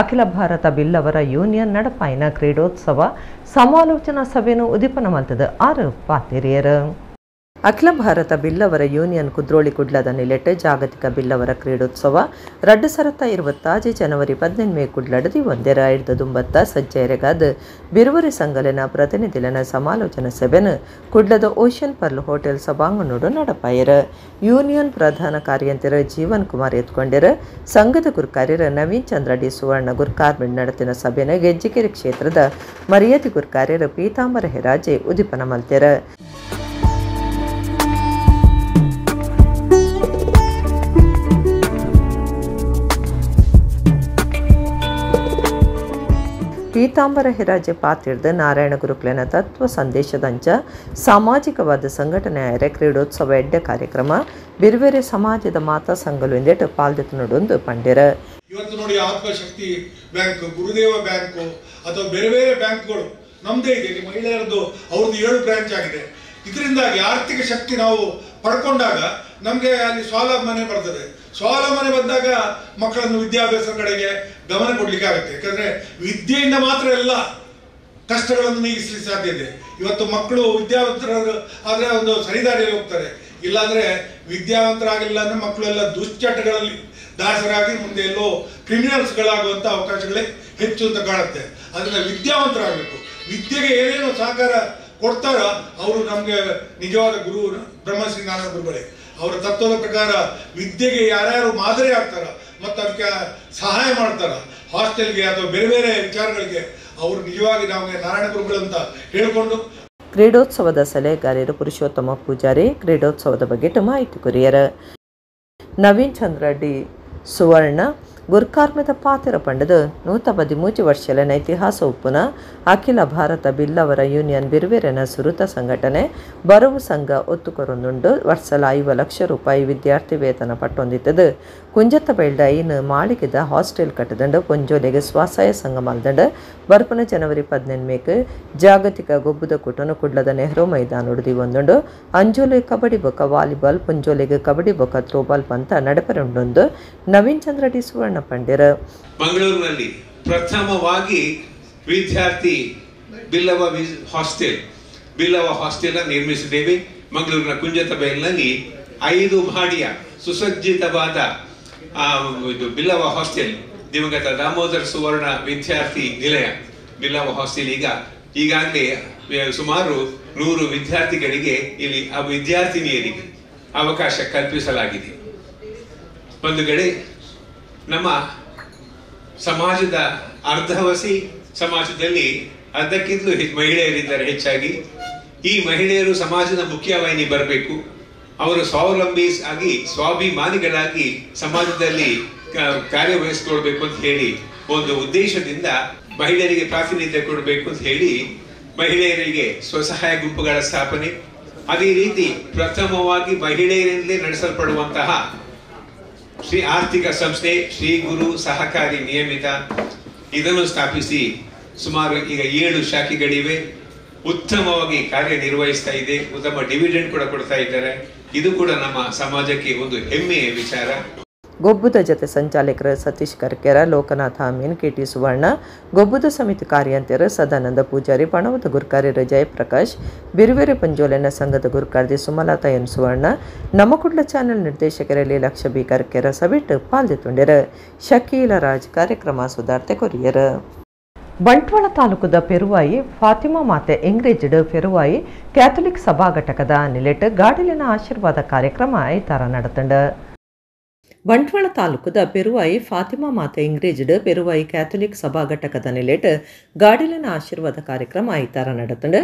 ಅಖಿಲ ಭಾರತ ಬಿಲ್ಲವರ ಯೂನಿಯನ್ ನಡಪಾಯಿನ ಕ್ರೀಡೋತ್ಸವ ಸಮಾಲೋಚನಾ ಸಭೆಯನ್ನು ಉದೀಪನ ಮಲ್ತದ 6 ಪಾತೆರಿಯರು. ಅಖಿಲ ಭಾರತ ಬಿಲ್ಲವರ ಯೂನಿಯನ್ ಕುದ್ರೋಳಿ ಕುಡ್ಲದ ನಿಲೆಟ್ ಜಾಗತಿಕ ಬಿಲ್ಲವರ ಕ್ರೀಡೋತ್ಸವ 2026 ಜನವರಿ 18 ಕುಡ್ಲಡದಿ ಒಂದೆರ ಐದುಂಬತ್ತ ಸಜ್ಜೆರೆಗಾದ ಬಿರುವರಿ ಸಂಘಲಿನ ಪ್ರತಿನಿಧಿಲನ ಸಮಾಲೋಚನಾ ಸಭೆನ ಕುಡ್ಲದ ಓಷನ್ ಪರ್ಲ್ ಹೋಟೆಲ್ ಸಭಾಂಗಣೋಡು ನಡಪಾಯರ. ಯೂನಿಯನ್ ಪ್ರಧಾನ ಕಾರ್ಯಂತಿರ ಜೀವನ್ ಕುಮಾರ್ ಎತ್ಕೊಂಡಿರ. ಸಂಘದ ಗುರುಕಾರ್ಯರ ನವೀನ್ ಚಂದ್ರ ಡಿ ಸುವರ್ಣ ಗುರುಕಾರ್ಮಿಡ್ ನಡತಿನ ಸಭೆನ ಗೆಜ್ಜಿಕೆರೆ ಕ್ಷೇತ್ರದ ಮರ್ಯಾದೆ ಗುರುಕಾರ್ಯರ ಪೀತಾಂಬರ ಹೆರಾಜೆ ಉದೀಪನ ಮಲ್ತೆರ. ಪೀತಾಂಬರ ಹಿರಾಜೆ ಪಾತಿರ್ದ ನಾರಾಯಣ ಗುರುಕ್ಲೆನ ತತ್ವ ಸಂದೇಶದಂಚ ಸಾಮಾಜಿಕವಾದ ಸಂಘಟನೆ ಕ್ರೀಡೋತ್ಸವ ಎಡ್ಡೆ ಕಾರ್ಯಕ್ರಮ ಬಿರುವೆರೆ ಸಮಾಜದ ಮಾತಾ ಸಂಘಲು ಎಂದೇಟು ಪಾಲ್ದೆತನುಡೊಂದು ಪಂಡಿರ. ಇವತ್ತು ನೋಡಿ ಆತ್ಮಶಕ್ತಿ ಬ್ಯಾಂಕ್, ಗುರುದೇವ ಬ್ಯಾಂಕು ಅಥವಾ ಬೇರೆ ಬೇರೆ ಬ್ಯಾಂಕ್ಗಳು ನಮ್ಮದೇ ಇದೆ. ಇಲ್ಲಿ ಮಹಿಳೆಯರದ್ದು ಅವ್ರದ್ದು 7 ಬ್ರಾಂಚ್ ಆಗಿದೆ. ಇದರಿಂದಾಗಿ ಆರ್ಥಿಕ ಶಕ್ತಿ ನಾವು ಪಡ್ಕೊಂಡಾಗ ನಮಗೆ ಅಲ್ಲಿ ಸ್ವಾವಲಂಬನೆ ಬರ್ತದೆ. ಸ್ವಾವಲಂಬನೆ ಬಂದಾಗ ಮಕ್ಕಳನ್ನು ವಿದ್ಯಾಭ್ಯಾಸದ ಕಡೆಗೆ ಗಮನ ಕೊಡಲಿಕ್ಕೆ ಆಗುತ್ತೆ. ಯಾಕಂದರೆ ವಿದ್ಯೆಯಿಂದ ಮಾತ್ರ ಎಲ್ಲ ಕಷ್ಟಗಳನ್ನು ನೀಗಿಸಲಿಕ್ಕೆ ಸಾಧ್ಯ ಇದೆ. ಇವತ್ತು ಮಕ್ಕಳು ವಿದ್ಯಾವಂತರು ಆದರೆ ಒಂದು ಸರಿದಾರಿಯಲ್ಲಿ ಹೋಗ್ತಾರೆ, ಇಲ್ಲಾಂದರೆ ವಿದ್ಯಾವಂತರಾಗಿಲ್ಲ ಅಂದರೆ ಮಕ್ಕಳೆಲ್ಲ ದುಶ್ಚಟಗಳಲ್ಲಿ ದಾಸರಾಗಿ ಮುಂದೆ ಎಲ್ಲೋ ಕ್ರಿಮಿನಲ್ಸ್ಗಳಾಗುವಂಥ ಅವಕಾಶಗಳೇ ಹೆಚ್ಚು ಅಂತ ಕಾಣುತ್ತೆ. ಅದರಿಂದ ವಿದ್ಯಾವಂತರಾಗಬೇಕು. ವಿದ್ಯೆಗೆ ಏನೇನು ಸಹಕಾರ ಕೊಡ್ತಾರೋ ಅವರು ನಮಗೆ ನಿಜವಾದ ಗುರು ಬ್ರಹ್ಮಶ್ರೀ ನಾರಾಯಣ ಗುರುಗಳೇ. ಅವರ ತತ್ವದ ಪ್ರಕಾರ ವಿದ್ಯೆಗೆ ಯಾರ್ಯಾರು ಮಾದರಿ ಆಗ್ತಾರ ಮತ್ತು ಅದಕ್ಕೆ ಸಹಾಯ ಮಾಡ್ತಾರ ಹಾಸ್ಟೆಲ್ಗೆ ಅಥವಾ ಬೇರೆ ಬೇರೆ ವಿಚಾರಗಳಿಗೆ ಅವರು ನಿಜವಾಗಿ ನಮಗೆ ನಾರಾಯಣ ಗುರುಗಳಂತ ಹೇಳಿಕೊಂಡು. ಕ್ರೀಡೋತ್ಸವದ ಸಲಹೆಗಾರರು ಪುರುಷೋತ್ತಮ ಪೂಜಾರಿ ಕ್ರೀಡೋತ್ಸವದ ಬಗ್ಗೆ ಮಾಹಿತಿ ಕೊರಿಯರ. ನವೀನ್ ಚಂದ್ರ ಡಿ ಸುವರ್ಣ ಗುರ್ಕಾರ್ಮದ ಪಾತ್ರ ಪಂಡದ 113 ವರ್ಷಲಿನ ಇತಿಹಾಸ ಉಪ್ಪುನ ಅಖಿಲ ಭಾರತ ಬಿಲ್ಲವರ ಯೂನಿಯನ್ ಬಿರುವೆರೆನ ಸುರುತ ಸಂಘಟನೆ ಬರವು ಸಂಘ ಒತ್ತುಕೊರೊಂದುಂಡು. ವರ್ಷಲ 50 ಲಕ್ಷ ರೂಪಾಯಿ ವಿದ್ಯಾರ್ಥಿ ವೇತನ ಪಟ್ಟೊಂದಿತ್ತದು. ಕುಂಜತ್ತ ಬೆಳ್ದ ಇನ್ನು ಮಾಳಿಗೆದ ಹಾಸ್ಟೆಲ್ ಕಟ್ಟದಂಡು ಪೊಂಜೋಲೆಗೆ ಸ್ವಸಹಾಯ ಸಂಘ ಮಲ್ದಂಡು. ಬರ್ಪನ ಜನವರಿ 18 ಜಾಗತಿಕ ಗೊಬ್ಬದ ಕೂಟನು ಕುಡ್ಲದ ನೆಹರು ಮೈದಾನ ಒಂದುಂಡು. ಅಂಜೋಲೆ ಕಬಡ್ಡಿ ಬೊಕ್ಕ ವಾಲಿಬಾಲ್, ಪೊಂಜೋಲೆಗೆ ಕಬಡ್ಡಿ ಬೊಕ್ಕ ಥ್ರೋಬಾಲ್ ಪಂತ ನಡಪರುಂಡೊಂದು ನವೀನ್ ಚಂದ್ರ ಡಿ ಸುವರ್ಣ ಪಂಡಿರ. ಮಂಗಳೂರಿನಲ್ಲಿ ಪ್ರಥಮವಾಗಿ ವಿದ್ಯಾರ್ಥಿ ಬಿಲ್ಲವ ಹಾಸ್ಟೆಲ್, ಬಿಲ್ಲವ ಹಾಸ್ಟೆಲ್ ನಿರ್ಮಿಸಿದ್ದೇವೆ. ಮಂಗಳೂರಿನ ಕುಂಜತಬೈಲ್ನಲ್ಲಿ 5 ಮಹಡಿಯ ಸುಸಜ್ಜಿತವಾದ ಬಿಲ್ಲವ ಹಾಸ್ಟೆಲ್, ದಿವಂಗತ ದಾಮೋದರ ಸುವರ್ಣ ವಿದ್ಯಾರ್ಥಿ ನಿಲಯ ಬಿಲ್ಲವ ಹಾಸ್ಟೆಲ್ ಈಗಾಗಲೇ ಸುಮಾರು 100 ವಿದ್ಯಾರ್ಥಿಗಳಿಗೆ ಇಲ್ಲಿ ಆ ವಿದ್ಯಾರ್ಥಿನಿಯರಿಗೆ ಅವಕಾಶ ಕಲ್ಪಿಸಲಾಗಿದೆ. ಒಂದು ಕಡೆ ನಮ್ಮ ಸಮಾಜದ ಅರ್ಧವಸಿ ಸಮಾಜದಲ್ಲಿ ಅರ್ಧಕ್ಕಿಂತಲೂ ಮಹಿಳೆಯರಿದ್ದಾರೆ ಹೆಚ್ಚಾಗಿ. ಈ ಮಹಿಳೆಯರು ಸಮಾಜದ ಮುಖ್ಯವಾಹಿನಿ ಬರಬೇಕು, ಅವರು ಸ್ವಾವಲಂಬಿ ಆಗಿ ಸ್ವಾಭಿಮಾನಿಗಳಾಗಿ ಸಮಾಜದಲ್ಲಿ ಕಾರ್ಯವಹಿಸಿಕೊಳ್ಬೇಕು ಅಂತ ಹೇಳಿ ಒಂದು ಉದ್ದೇಶದಿಂದ ಮಹಿಳೆಯರಿಗೆ ಪ್ರಾತಿನಿಧ್ಯ ಕೊಡಬೇಕು ಅಂತ ಹೇಳಿ ಮಹಿಳೆಯರಿಗೆ ಸ್ವಸಹಾಯ ಗುಂಪುಗಳ ಸ್ಥಾಪನೆ, ಅದೇ ರೀತಿ ಪ್ರಥಮವಾಗಿ ಮಹಿಳೆಯರಿಂದಲೇ ನಡೆಸಲ್ಪಡುವಂತಹ ಶ್ರೀ ಆರ್ಥಿಕ ಸಂಸ್ಥೆ ಶ್ರೀ ಗುರು ಸಹಕಾರಿ ನಿಯಮಿತ ಇದನ್ನು ಸ್ಥಾಪಿಸಿ ಸುಮಾರು ಈಗ 7 ಶಾಖೆಗಳಿವೆ. ಉತ್ತಮವಾಗಿ ಕಾರ್ಯನಿರ್ವಹಿಸ್ತಾ ಇದೆ, ಉತ್ತಮ ಡಿವಿಡೆಂಡ್ ಕೂಡ ಕೊಡ್ತಾ ಇದ್ದಾರೆ. ಇದು ಕೂಡ ನಮ್ಮ ಸಮಾಜಕ್ಕೆ ಒಂದು ಹೆಮ್ಮೆಯ ವಿಚಾರ. ಗೊಬ್ಬುದ ಜತೆ ಸಂಚಾಲಕರು ಸತೀಶ್ ಕರ್ಕೆರ, ಲೋಕನಾಥ ಅಮೀನ್, ಕೆಟಿ ಸುವರ್ಣ, ಗೊಬ್ಬುದ ಸಮಿತಿ ಕಾರ್ಯಂತೆಯರು ಸದಾನಂದ ಪೂಜಾರಿ, ಪಣವದ ಗುರುಕಾರ್ಯರು ಜಯಪ್ರಕಾಶ್, ಬಿರುವೆರೆ ಪಂಜೋಲೆನ ಸಂಘದ ಗುರುಕಾರ್ದಿ ಸುಮಲತಾ ಎನ್ ಸುವರ್ಣ, ನಮ್ಮಕುಡ್ಲ ಚಾನೆಲ್ ನಿರ್ದೇಶಕರಲ್ಲಿ ಲಕ್ಷ ಬಿ ಕರ್ಕೆರ ಸಬಿಟ್ಟು ಪಾಲ್ದಿತ್ತುಂಡಿರು. ಶಕೀಲ ರಾಜ್ ಕಾರ್ಯಕ್ರಮ ಸುಧಾರ್ತೆ ಕೊರಿಯರು. ಬಂಟ್ವಾಳ ತಾಲೂಕುದ ಪೆರುವಾಯಿ ಫಾತಿಮಾ ಮಾತೆ ಇಂಗ್ರೇಜ್ಡ್ ಪೆರುವಾಯಿ ಕ್ಯಾಥೋಲಿಕ್ ಸಭಾ ಘಟಕದ ನಿಲೆಟ್ ಗಾಡಿಲಿನ ಆಶೀರ್ವಾದ ಕಾರ್ಯಕ್ರಮ ಐತಾರ ನಡೆತಂಡ. ಬಂಟ್ವಾಳ ತಾಲೂಕುದ ಪೆರುವಾಯಿ ಫಾತಿಮಾ ಮಾತೆ ಇಂಗ್ರೇಜ್ಡ್ ಪೆರುವಾಯಿ ಕ್ಯಾಥೋಲಿಕ್ ಸಭಾ ಘಟಕದ ನಿಲೆಟ್ ಗಾಡಿಲಿನ ಆಶೀರ್ವಾದ ಕಾರ್ಯಕ್ರಮ ಐತಾರ ನಡೆತಂಡ.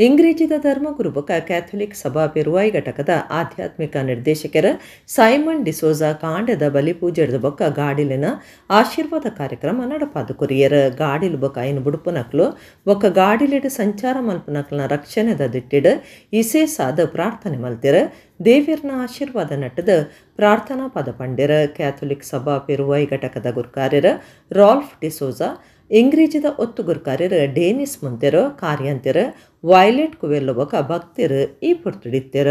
ಇಂಗ್ರೇಜಿದ ಧರ್ಮಗುರು ಬೊಕ ಕ್ಯಾಥೋಲಿಕ್ ಸಭಾ ಪೆರುವಾಯಿ ಘಟಕದ ಆಧ್ಯಾತ್ಮಿಕ ನಿರ್ದೇಶಕರ ಸೈಮನ್ ಡಿಸೋಜಾ ಕಾಂಡದ ಬಲಿಪೂಜೆದ ಬೊಕ್ಕ ಗಾಡಿಲಿನ ಆಶೀರ್ವಾದ ಕಾರ್ಯಕ್ರಮ ನಡಪಾದು ಕೊರಿಯರ್. ಗಾಡಿಲು ಬೊಕ್ಕ ಐನು ಬುಡುಪುನಕ್ಲು ಬೊಕ್ಕ ಗಾಡಿಲಿಡ್ ಸಂಚಾರ ಮಲ್ಪುನಕ್ಲನ ರಕ್ಷಣೆದ ದಿಟ್ಟಿಡ್ ಇಸೇಸಾದ ಪ್ರಾರ್ಥನೆ ಮಲ್ತಿರ. ದೇವಿಯರ್ನ ಆಶೀರ್ವಾದ ನಟ್ಟದ ಪ್ರಾರ್ಥನಾ ಪದ ಪಂಡಿರ. ಕ್ಯಾಥೋಲಿಕ್ ಸಭಾ ಪೆರುವಾಯಿ ಘಟಕದ ಗುರುಕಾರ್ಯರ ರಾಲ್ಫ್ ಡಿಸೋಜಾ, ಇಂಗ್ರೇಜಿದ ಒತ್ತು ಗುರುಕಾರ್ಯರ ಡೇನಿಸ್ ಮುಂತೆರ, ಕಾರ್ಯಂತೆರ ವೈಲೆಟ್ ಕುವೆಲ್ಲೊ ಬೊಕ ಭಕ್ತಿರು ಈ ಪುರ್ತುಡಿತ್ತೆರ.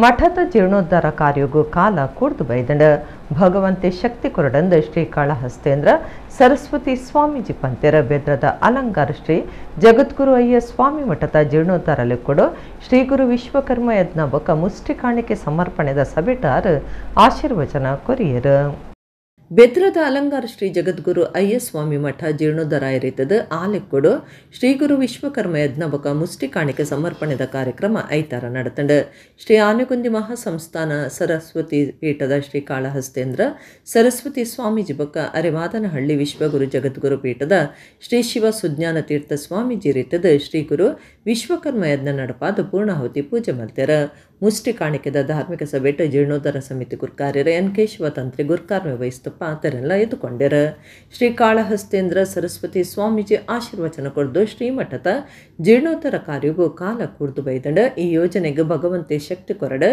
ಮಠದ ಜೀರ್ಣೋದ್ಧಾರ ಕಾರ್ಯಗೂ ಕಾಲ ಕೂಡ್ದು ಬೈದಂಡ. ಭಗವಂತೆ ಶಕ್ತಿ ಕೊರಡಂದ ಶ್ರೀ ಕಾಳಹಸ್ತೇಂದ್ರ ಸರಸ್ವತಿ ಸ್ವಾಮೀಜಿ ಪಂತೆರ. ಬೆದ್ರದ ಅಲಂಕಾರ ಶ್ರೀ ಜಗದ್ಗುರು ಅಯ್ಯ ಸ್ವಾಮಿ ಮಠದ ಜೀರ್ಣೋದ್ಧಾರ ಲೆಕ್ಕಡು ಶ್ರೀ ಗುರು ವಿಶ್ವಕರ್ಮ ಯಜ್ಞ ಬೊಕ ಮುಷ್ಟಿ ಕಾಣಿಕೆ ಸಮರ್ಪಣೆದ ಸಬಿಟಾರ್ ಆಶೀರ್ವಚನ ಕೊರಿಯರು. ಬೆದ್ರದ ಅಲಂಗಾರ ಶ್ರೀ ಜಗದ್ಗುರು ಅಯ್ಯಸ್ವಾಮಿ ಮಠ ಜೀರ್ಣೋದ್ಧಾರ ಇರಿತದ ಆಲೆಕ್ಕುಡು ಶ್ರೀ ಗುರು ವಿಶ್ವಕರ್ಮ ಯಜ್ಞ ಬೊಕ ಮುಷ್ಟಿ ಕಾಣಿಕೆ ಸಮರ್ಪಣೆದ ಕಾರ್ಯಕ್ರಮ ಐತಾರ ನಡೆತಂಡ. ಶ್ರೀ ಆನೆಗುಂದಿ ಮಹಾಸಂಸ್ಥಾನ ಸರಸ್ವತಿ ಪೀಠದ ಶ್ರೀ ಕಾಳಹಸ್ತೇಂದ್ರ ಸರಸ್ವತಿ ಸ್ವಾಮೀಜಿ ಬೊಕ ಅರೆವಾದನಹಳ್ಳಿ ವಿಶ್ವಗುರು ಜಗದ್ಗುರು ಪೀಠದ ಶ್ರೀ ಶಿವ ಸುಜ್ಞಾನ ತೀರ್ಥ ಸ್ವಾಮೀಜಿ ರೀತದ ಶ್ರೀ ಗುರು ವಿಶ್ವಕರ್ಮ ಯಜ್ಞ ನಡಪಾದ ಪೂರ್ಣಾಹುತಿ ಪೂಜೆ ಮಲ್ತೆರ. ಮುಷ್ಟಿ ಕಾಣಿಕೆದ ಧಾರ್ಮಿಕ ಸಭೆಟ ಜೀರ್ಣೋದ್ಧಾರ ಸಮಿತಿ ಗುರ್ಕಾರ್ಯರ ಎನ್ ಕೇಶವ ತಂತ್ರಿ ಗುರ್ಕಾರ್ಮೆ ವಹಿಸ್ತು ಪಾತರೆಲ್ಲ ಎದ್ದುಕೊಂಡೆರ. ಶ್ರೀ ಕಾಳಹಸ್ತೇಂದ್ರ ಸರಸ್ವತಿ ಸ್ವಾಮೀಜಿ ಆಶೀರ್ವಚನ ಕೊಡ್ದು ಶ್ರೀಮಠದ ಜೀರ್ಣೋದ್ಧಾರ ಕಾರ್ಯಗೂ ಕಾಲ ಕೂರ್ದು ಬೈದಂಡ. ಈ ಯೋಜನೆಗೆ ಭಗವಂತೆ ಶಕ್ತಿ ಕೊರಡ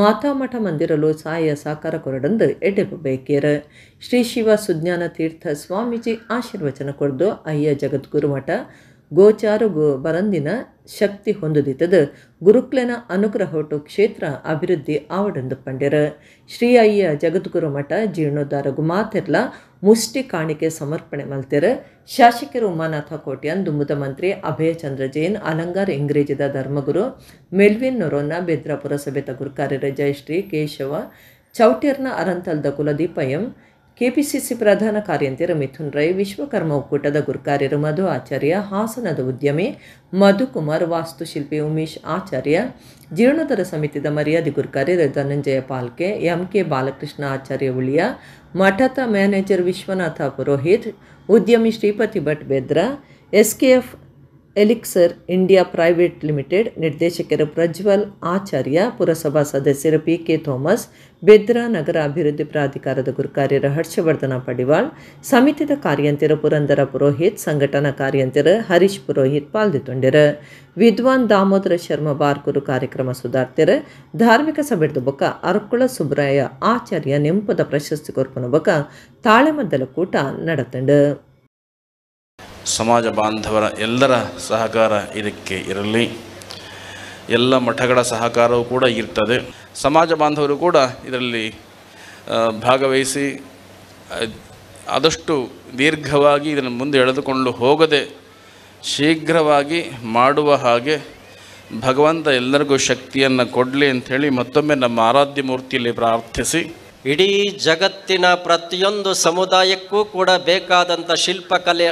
ಮಾತಾಮಠ ಮಂದಿರಲು ಸಾಯ ಸಾಕಾರ ಕೊರಡಂದು ಎಡೆಪು ಬೇಕೇರ. ಶ್ರೀ ಶಿವ ಸುಜ್ಞಾನ ತೀರ್ಥ ಸ್ವಾಮೀಜಿ ಆಶೀರ್ವಚನ ಕೊಡ್ದು ಅಯ್ಯ ಜಗದ್ಗುರು ಮಠ ಗೋಚಾರು ಬರಂದಿನ ಶಕ್ತಿ ಹೊಂದುದಿತದ ಗುರುಕ್ಲೆನ ಅನುಗ್ರಹೋಟು ಕ್ಷೇತ್ರ ಅಭಿವೃದ್ಧಿ ಆವಡಂದು ಪಂಡ್ಯರ. ಶ್ರೀ ಅಯ್ಯ ಜಗದ್ಗುರು ಮಠ ಜೀರ್ಣೋದ್ಧಾರಗು ಮಾತೆರ್ಲ ಮುಷ್ಟಿ ಕಾಣಿಕೆ ಸಮರ್ಪಣೆ ಮಲ್ತೆರ. ಶಾಸಕರು ಉಮಾನಾಥ ಕೋಟ್ಯಾನ್, ದುಮ್ಮದ ಮಂತ್ರಿ ಅಭಯಚಂದ್ರ ಜೈನ್, ಅಲಂಗಾರ್ ಇಂಗ್ರೇಜಿದ ಧರ್ಮಗುರು ಮೆಲ್ವಿನ್ ನೊರೋನ, ಬೆದ್ರ ಪುರಸಭೆತ ಗುರುಕಾರ್ಯರ ಜಯಶ್ರೀ ಕೇಶವ ಚೌಟ್ಯರ್ನ ಅರಂತಲ್ದ ಕುಲದೀಪ ಎಂ, ಕೆಪಿಸಿಸಿ ಪ್ರಧಾನ ಕಾರ್ಯಂತೆಯರು ಮಿಥುನ್ ರೈ, ವಿಶ್ವಕರ್ಮ ಒಕ್ಕೂಟದ ಗುರುಕಾರ್ಯರು ಮಧು ಆಚಾರ್ಯ, ಹಾಸನದ ಉದ್ಯಮಿ ಮಧುಕುಮಾರ್, ವಾಸ್ತುಶಿಲ್ಪಿ ಉಮೇಶ್ ಆಚಾರ್ಯ, ಜೀರ್ಣೋದ್ಧಾರ ಸಮಿತಿದ ಮರ್ಯಾದೆ ಗುರುಕಾರ್ಯರು ಧನಂಜಯ ಪಾಲ್ಕೆ, ಎಂ.ಕೆ. ಬಾಲಕೃಷ್ಣ ಆಚಾರ್ಯ ಉಳಿಯ, ಮಠದ ಮ್ಯಾನೇಜರ್ ವಿಶ್ವನಾಥ ಪುರೋಹಿತ್, ಉದ್ಯಮಿ Shripathi Bhat Bedra, SKF Elixir India private limited ನಿರ್ದೇಶಕರು ಪ್ರಜ್ವಲ್ ಆಚಾರ್ಯ, ಪುರಸಭಾ ಸದಸ್ಯರು P K Thomas, Bedra ನಗರ ಅಭಿವೃದ್ಧಿ ಪ್ರಾಧಿಕಾರದ ಗುರುಕಾರ್ಯರ ಹರ್ಷವರ್ಧನ ಪಡಿವಾಳ್, ಸಮಿತಿದ ಕಾರ್ಯಂತಿರು ಪುರಂದರ ಪುರೋಹಿತ್, ಸಂಘಟನಾ ಕಾರ್ಯಂತಿರು ಹರೀಶ್ ಪುರೋಹಿತ್ ಪಾಲ್ದಿತ್ತೊಂಡಿರು. ವಿದ್ವಾನ್ ದಾಮೋದರ ಶರ್ಮ ಬಾರ್ಕೂರು ಕಾರ್ಯಕ್ರಮ ಸುಧಾರ್ತಿರು. ಧಾರ್ಮಿಕ ಸಭೆದ ಬೊಕ್ಕ ಅರ್ಕುಳ ಸುಬ್ರಾಯ ಆಚಾರ್ಯ ನೆಂಪದ ಪ್ರಶಸ್ತಿ ಕೊರ್ಪುನ ಬೊಕ್ಕ ತಾಳೆಮದ್ದಲ ಕೂಟ ನಡತಂಡು. ಸಮಾಜ ಬಾಂಧವರ ಎಲ್ಲರ ಸಹಕಾರ ಇದಕ್ಕೆ ಇರಲಿ. ಎಲ್ಲ ಮಠಗಳ ಸಹಕಾರವೂ ಕೂಡ ಇರ್ತದೆ. ಸಮಾಜ ಬಾಂಧವರು ಕೂಡ ಇದರಲ್ಲಿ ಭಾಗವಹಿಸಿ ಆದಷ್ಟು ದೀರ್ಘವಾಗಿ ಇದನ್ನು ಮುಂದೆ ಎಳೆದುಕೊಂಡು ಹೋಗದೆ ಶೀಘ್ರವಾಗಿ ಮಾಡುವ ಹಾಗೆ ಭಗವಂತ ಎಲ್ಲರಿಗೂ ಶಕ್ತಿಯನ್ನು ಕೊಡಲಿ ಅಂಥೇಳಿ ಮತ್ತೊಮ್ಮೆ ನಮ್ಮ ಆರಾಧ್ಯ ಮೂರ್ತಿಯಲ್ಲಿ ಪ್ರಾರ್ಥಿಸಿ, ಇಡೀ ಜಗತ್ತಿನ ಪ್ರತಿಯೊಂದು ಸಮುದಾಯಕ್ಕೂ ಕೂಡ ಬೇಕಾದಂಥ ಶಿಲ್ಪಕಲೆ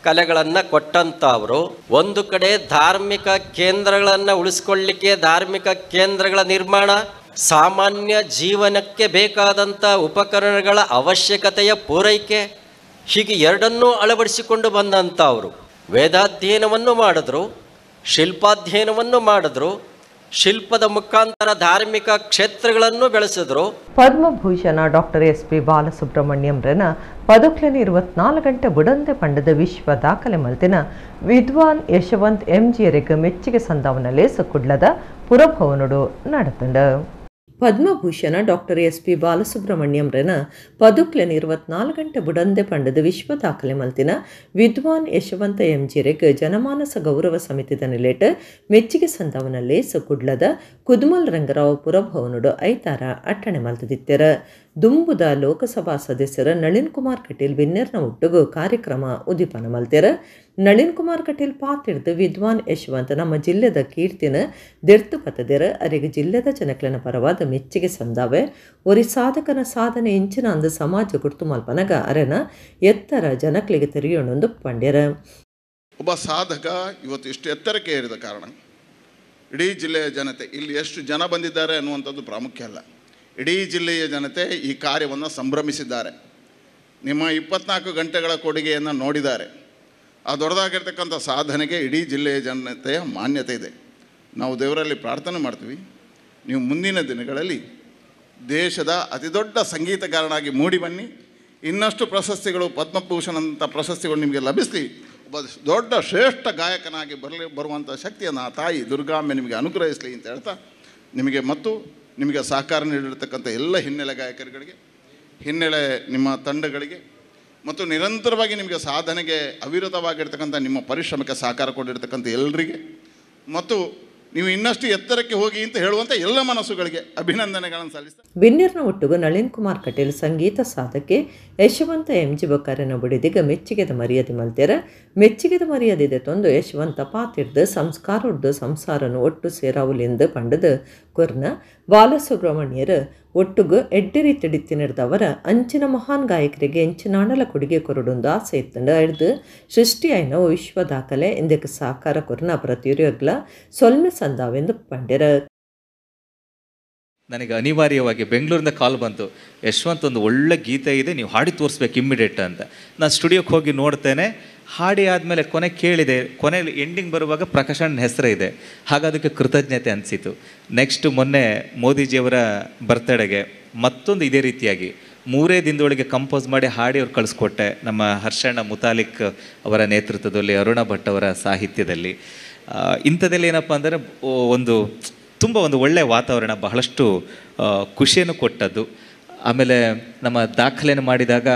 ಕಲೆಗಳನ್ನು ಕೊಟ್ಟಂಥವರು. ಒಂದು ಕಡೆ ಧಾರ್ಮಿಕ ಕೇಂದ್ರಗಳನ್ನು ಉಳಿಸ್ಕೊಳ್ಳಿಕ್ಕೆ ಧಾರ್ಮಿಕ ಕೇಂದ್ರಗಳ ನಿರ್ಮಾಣ, ಸಾಮಾನ್ಯ ಜೀವನಕ್ಕೆ ಬೇಕಾದಂಥ ಉಪಕರಣಗಳ ಅವಶ್ಯಕತೆಯ ಪೂರೈಕೆ, ಹೀಗೆ ಎರಡನ್ನೂ ಅಳವಡಿಸಿಕೊಂಡು ಬಂದಂಥವರು. ವೇದಾಧ್ಯಯನವನ್ನು ಮಾಡಿದ್ರು, ಶಿಲ್ಪಾಧ್ಯಯನವನ್ನು ಮಾಡಿದ್ರು, ಶಿಲ್ಪದ ಮುಖಾಂತರ ಧಾರ್ಮಿಕ ಕ್ಷೇತ್ರಗಳನ್ನು ಬೆಳೆಸಿದ್ರು. ಪದ್ಮಭೂಷಣ doctor S P ಬಾಲಸುಬ್ರಹ್ಮಣ್ಯಂರನ ಪದುಕ್ಲೆನ 24 ಗಂಟೆ ಬುಡಂದೆ ಪಂಡದ ವಿಶ್ವ ದಾಖಲೆ ಮಲ್ತಿನ ವಿದ್ವಾನ್ ಯಶವಂತ್ ಎಂಜಿಯರಿಗೆ ಮೆಚ್ಚುಗೆ ಸಂದಾವನ ಲೇಸು ಕುಡ್ಲದ ಪುರಭವನುಡು ನಡೆತಂಡ. ಪದ್ಮಭೂಷಣ doctor S P ಬಾಲಸುಬ್ರಹ್ಮಣ್ಯಂರನ ಪದುಕ್ಲೆನ 24 ಗಂಟೆ ಬುಡಂದೆ ಪಂಡದ ವಿಶ್ವ ದಾಖಲೆ ಮಲ್ತಿನ ವಿದ್ವಾನ್ ಯಶವಂತ ಎಂಜಿರೆಗ್ ಜನಮಾನಸ ಗೌರವ ಸಮಿತಿದ ನಿಲೇಟ್ ಮೆಚ್ಚುಗೆ ಸಂದಾವನ ಲೇಸು ಕುಡ್ಲದ ಕುದುಮಲ್ ರಂಗರಾವ್ ಪುರಭವನುಡು ಐತಾರ ಅಟ್ಟಣೆ ಮಲ್ತದಿತ್ತೆರ. ದುಂಬುದ ಲೋಕಸಭಾ ಸದಸ್ಯರ ನಳಿನ್ ಕುಮಾರ್ ಕಟೀಲ್ ಬಿನ್ನೆರ್ನ ಒಟ್ಟುಗು ಕಾರ್ಯಕ್ರಮ ಉದ್ದೀಪನ ಮಲ್ತೆರ. ನಳಿನ್ ಕುಮಾರ್ ಕಟೀಲ್ ಪಾತಿಡ್ದು ವಿದ್ವಾನ್ ಯಶವಂತ ನಮ್ಮ ಜಿಲ್ಲೆದ ಕೀರ್ತಿನ ದೆರ್ತು ಪತ್ತದೆರ ಅರೆಗೆ ಜಿಲ್ಲೆದ ಜನಕ್ಲೆನ ಪರವಾದ ಮೆಚ್ಚುಗೆ ಸಂದಾವೆ. ಒರಿ ಸಾಧಕನ ಸಾಧನೆ ಇಂಚಿನ ಅಂದು ಸಮಾಜ ಗುರ್ತು ಮಲ್ಪನಗ ಅರೆನ ಎತ್ತರ ಜನಕ್ಲೆಗೆ ತೆರೆಯೋಣೊಂದು ಪಂಡ್ಯರ. ಒಬ್ಬ ಸಾಧಕ ಇವತ್ತು ಇಷ್ಟು ಎತ್ತರಕ್ಕೆ ಏರಿದ ಕಾರಣ ಇಡೀ ಜಿಲ್ಲೆಯ ಜನತೆ, ಇಲ್ಲಿ ಎಷ್ಟು ಜನ ಬಂದಿದ್ದಾರೆ ಅನ್ನುವಂಥದ್ದು ಪ್ರಾಮುಖ್ಯ ಅಲ್ಲ, ಇಡೀ ಜಿಲ್ಲೆಯ ಜನತೆ ಈ ಕಾರ್ಯವನ್ನು ಸಂಭ್ರಮಿಸಿದ್ದಾರೆ. ನಿಮ್ಮ 24 ಗಂಟೆಗಳ ಕೊಡುಗೆಯನ್ನು ನೋಡಿದ್ದಾರೆ. ಆ ದೊಡ್ಡದಾಗಿರ್ತಕ್ಕಂಥ ಸಾಧನೆಗೆ ಇಡೀ ಜಿಲ್ಲೆಯ ಜನತೆಯ ಮಾನ್ಯತೆ ಇದೆ. ನಾವು ದೇವರಲ್ಲಿ ಪ್ರಾರ್ಥನೆ ಮಾಡ್ತೀವಿ, ನೀವು ಮುಂದಿನ ದಿನಗಳಲ್ಲಿ ದೇಶದ ಅತಿದೊಡ್ಡ ಸಂಗೀತಗಾರನಾಗಿ ಮೂಡಿ ಬನ್ನಿ, ಇನ್ನಷ್ಟು ಪ್ರಶಸ್ತಿಗಳು, ಪದ್ಮಭೂಷಣಂಥ ಪ್ರಶಸ್ತಿಗಳು ನಿಮಗೆ ಲಭಿಸಲಿ, ಒಬ್ಬ ದೊಡ್ಡ ಶ್ರೇಷ್ಠ ಗಾಯಕನಾಗಿ ಬರುವಂಥ ಶಕ್ತಿಯನ್ನು ಆ ತಾಯಿ ದುರ್ಗಾಂಬೆ ನಿಮಗೆ ಅನುಗ್ರಹಿಸಲಿ ಅಂತ ಹೇಳ್ತಾ, ನಿಮಗೆ ಮತ್ತು ನಿಮಗೆ ಸಹಕಾರ ನೀಡಿರ್ತಕ್ಕಂಥ ಎಲ್ಲ ಹಿನ್ನೆಲೆ ಗಾಯಕರುಗಳಿಗೆ, ಹಿನ್ನೆಲೆ ನಿಮ್ಮ ತಂಡಗಳಿಗೆ ಮತ್ತು ನಿರಂತರವಾಗಿ ನಿಮಗೆ ಸಾಧನೆಗೆ ಅವಿರತವಾಗಿರ್ತಕ್ಕಂಥ ನಿಮ್ಮ ಪರಿಶ್ರಮಕ್ಕೆ ಸಹಕಾರ ಕೊಟ್ಟಿರ್ತಕ್ಕಂಥ ಎಲ್ಲರಿಗೆ ಮತ್ತು ನೀವು ಇನ್ನಷ್ಟು ಎತ್ತರಕ್ಕೆ ಹೋಗಿ ಅಂತ ಹೇಳುವಂಥ ಎಲ್ಲ ಮನಸ್ಸುಗಳಿಗೆ ಅಭಿನಂದನೆಗಳನ್ನು ಸಲ್ಲಿಸ್ತಾರೆ. ಬಿನ್ನೆರ್ನ ಒಟ್ಟುಗು ನಳಿನ್ ಕುಮಾರ್ ಕಟೀಲ್ ಸಂಗೀತ ಸಾಧಕೆ ಯಶವಂತ ಎಂಜಿ ಬೊಕ್ಕಾರನ ಬುಡಿದಿಗ ಮೆಚ್ಚುಗೆದ ಮರ್ಯಾದೆ ಮಲ್ತೆರ. ಮೆಚ್ಚುಗೆದ ಮರ್ಯಾದೆ ತೊಂದು ಯಶವಂತ ಪಾತಿರ್ದು ಸಂಸ್ಕಾರೊಡ್ದು ಸಂಸಾರನು ಒಟ್ಟು ಸೇರಾವುಲೆಂದು ಪಂಡದು ಕೊರ್ನ ಬಾಲಸುಬ್ರಹ್ಮಣ್ಯರು ಒಟ್ಟುಗು ಎಡ್ಡೆರಿ ತಿಡಿತಿನಿರ್ದವರ ಅಂಚಿನ ಮಹಾನ್ ಗಾಯಕರಿಗೆ ಎಂಚಿನಾಣಲ ಕೊಡುಗೆ ಕೊರಡೊಂದು ಆಸೆ ಇತ್ತಂಡು ಅಡ್ದು ಸೃಷ್ಟಿಯಾಯಿನ ವಿಶ್ವ ದಾಖಲೆ ಇಂದಕ್ಕೆ ಸಾಕಾರ ಕೊರ್ನ ಪ್ರತಿಯೊಗ್ಲ ಸೊಲ್ಮೆ ಸಂದಾವೆಂದು ಪಂಡ್ಯರ. ನನಗೆ ಅನಿವಾರ್ಯವಾಗಿ ಬೆಂಗಳೂರಿಂದ ಕಾಲ್ ಬಂತು, ಯಶವಂತ್ ಒಂದು ಒಳ್ಳೆ ಗೀತೆ ಇದೆ, ನೀವು ಹಾಡಿ ತೋರಿಸ್ಬೇಕು ಇಮ್ಮಿಡಿಯೇಟ್ ಅಂತ. ನಾನು ಸ್ಟುಡಿಯೋಕ್ಕೆ ಹೋಗಿ ನೋಡ್ತೇನೆ, ಹಾಡಿ ಆದಮೇಲೆ ಕೊನೆ ಕೇಳಿದೆ, ಕೊನೆಯಲ್ಲಿ ಎಂಡಿಂಗ್ ಬರುವಾಗ ಪ್ರಕಾಶಣ್ಣ ಹೆಸರೇ ಇದೆ, ಹಾಗಾದಕ್ಕೆ ಕೃತಜ್ಞತೆ ಅನಿಸಿತು. ನೆಕ್ಸ್ಟ್ ಮೊನ್ನೆ ಮೋದಿಜಿಯವರ ಬರ್ತಡೆಗೆ ಮತ್ತೊಂದು ಇದೇ ರೀತಿಯಾಗಿ 3 ದಿನದೊಳಗೆ ಕಂಪೋಸ್ ಮಾಡಿ ಹಾಡಿ ಅವ್ರು ಕಳಿಸ್ಕೊಟ್ಟೆ, ನಮ್ಮ ಹರ್ಷಣ್ಣ ಮುತಾಲಿಕ್ ಅವರ ನೇತೃತ್ವದಲ್ಲಿ, ಅರುಣ ಭಟ್ ಅವರ ಸಾಹಿತ್ಯದಲ್ಲಿ. ಇಂಥದ್ದೆಲ್ಲ ಏನಪ್ಪ ಅಂದರೆ ಒಂದು ತುಂಬ ಒಂದು ಒಳ್ಳೆಯ ವಾತಾವರಣ, ಬಹಳಷ್ಟು ಖುಷಿಯನ್ನು ಕೊಟ್ಟದ್ದು. ಆಮೇಲೆ ನಮ್ಮ ದಾಖಲೆಯನ್ನು ಮಾಡಿದಾಗ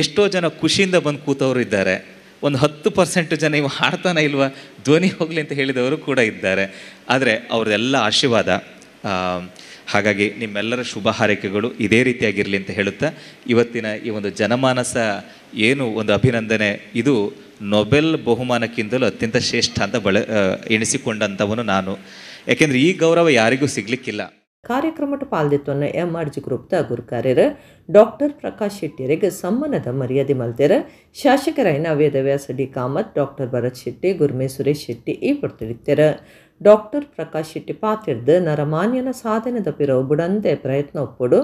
ಎಷ್ಟೋ ಜನ ಖುಷಿಯಿಂದ ಬಂದು ಕೂತವರು ಇದ್ದಾರೆ, ಒಂದು 10% ಜನ ಇವು ಹಾಡ್ತಾನೆ ಇಲ್ವಾ, ಧ್ವನಿ ಹೋಗಲಿ ಅಂತ ಹೇಳಿದವರು ಕೂಡ ಇದ್ದಾರೆ. ಆದರೆ ಅವ್ರದ್ದೆಲ್ಲ ಆಶೀರ್ವಾದ. ಹಾಗಾಗಿ ನಿಮ್ಮೆಲ್ಲರ ಶುಭ ಹಾರೈಕೆಗಳು ಇದೇ ರೀತಿಯಾಗಿರಲಿ ಅಂತ ಹೇಳುತ್ತಾ, ಇವತ್ತಿನ ಈ ಒಂದು ಜನಮಾನಸ ಏನು ಒಂದು ಅಭಿನಂದನೆ, ಇದು ನೊಬೆಲ್ ಬಹುಮಾನಕ್ಕಿಂತಲೂ ಅತ್ಯಂತ ಶ್ರೇಷ್ಠ ಅಂತ ಎಣಿಸಿಕೊಂಡಂಥವನು ನಾನು. ಯಾಕೆಂದರೆ ಈ ಗೌರವ ಯಾರಿಗೂ ಸಿಗಲಿಕ್ಕಿಲ್ಲ. ಕಾರ್ಯಕ್ರಮದ ಪಾಲ್ದಿತ್ವನ್ನ ಎಂಆರ್ಜಿ ಗ್ರೂಪ್ದ ಗುರುಕಾರ್ಯರ ಡಾಕ್ಟರ್ ಪ್ರಕಾಶ್ ಶೆಟ್ಟಿಯರಿಗೆ ಸಮ್ಮಾನದ ಮರ್ಯಾದೆ ಮಲ್ತೆರ. ಶಾಸಕರಾಯಿನ ವೇದವ್ಯಾಸ ಡಿ ಕಾಮತ್, ಡಾಕ್ಟರ್ ಭರತ್ ಶೆಟ್ಟಿ, ಗುರ್ಮೆ ಸುರೇಶ್ ಶೆಟ್ಟಿ ಈ ಪಡ್ತಿರ್ತಾರೆ. ಡಾಕ್ಟರ್ ಪ್ರಕಾಶ್ ಶೆಟ್ಟಿ ಪಾತಿರ್ದು ನರಮಾನ್ಯನ ಸಾಧನೆದ ಪಿರವು ಬುಡಂದೆ ಪ್ರಯತ್ನ ಒಪ್ಪಡು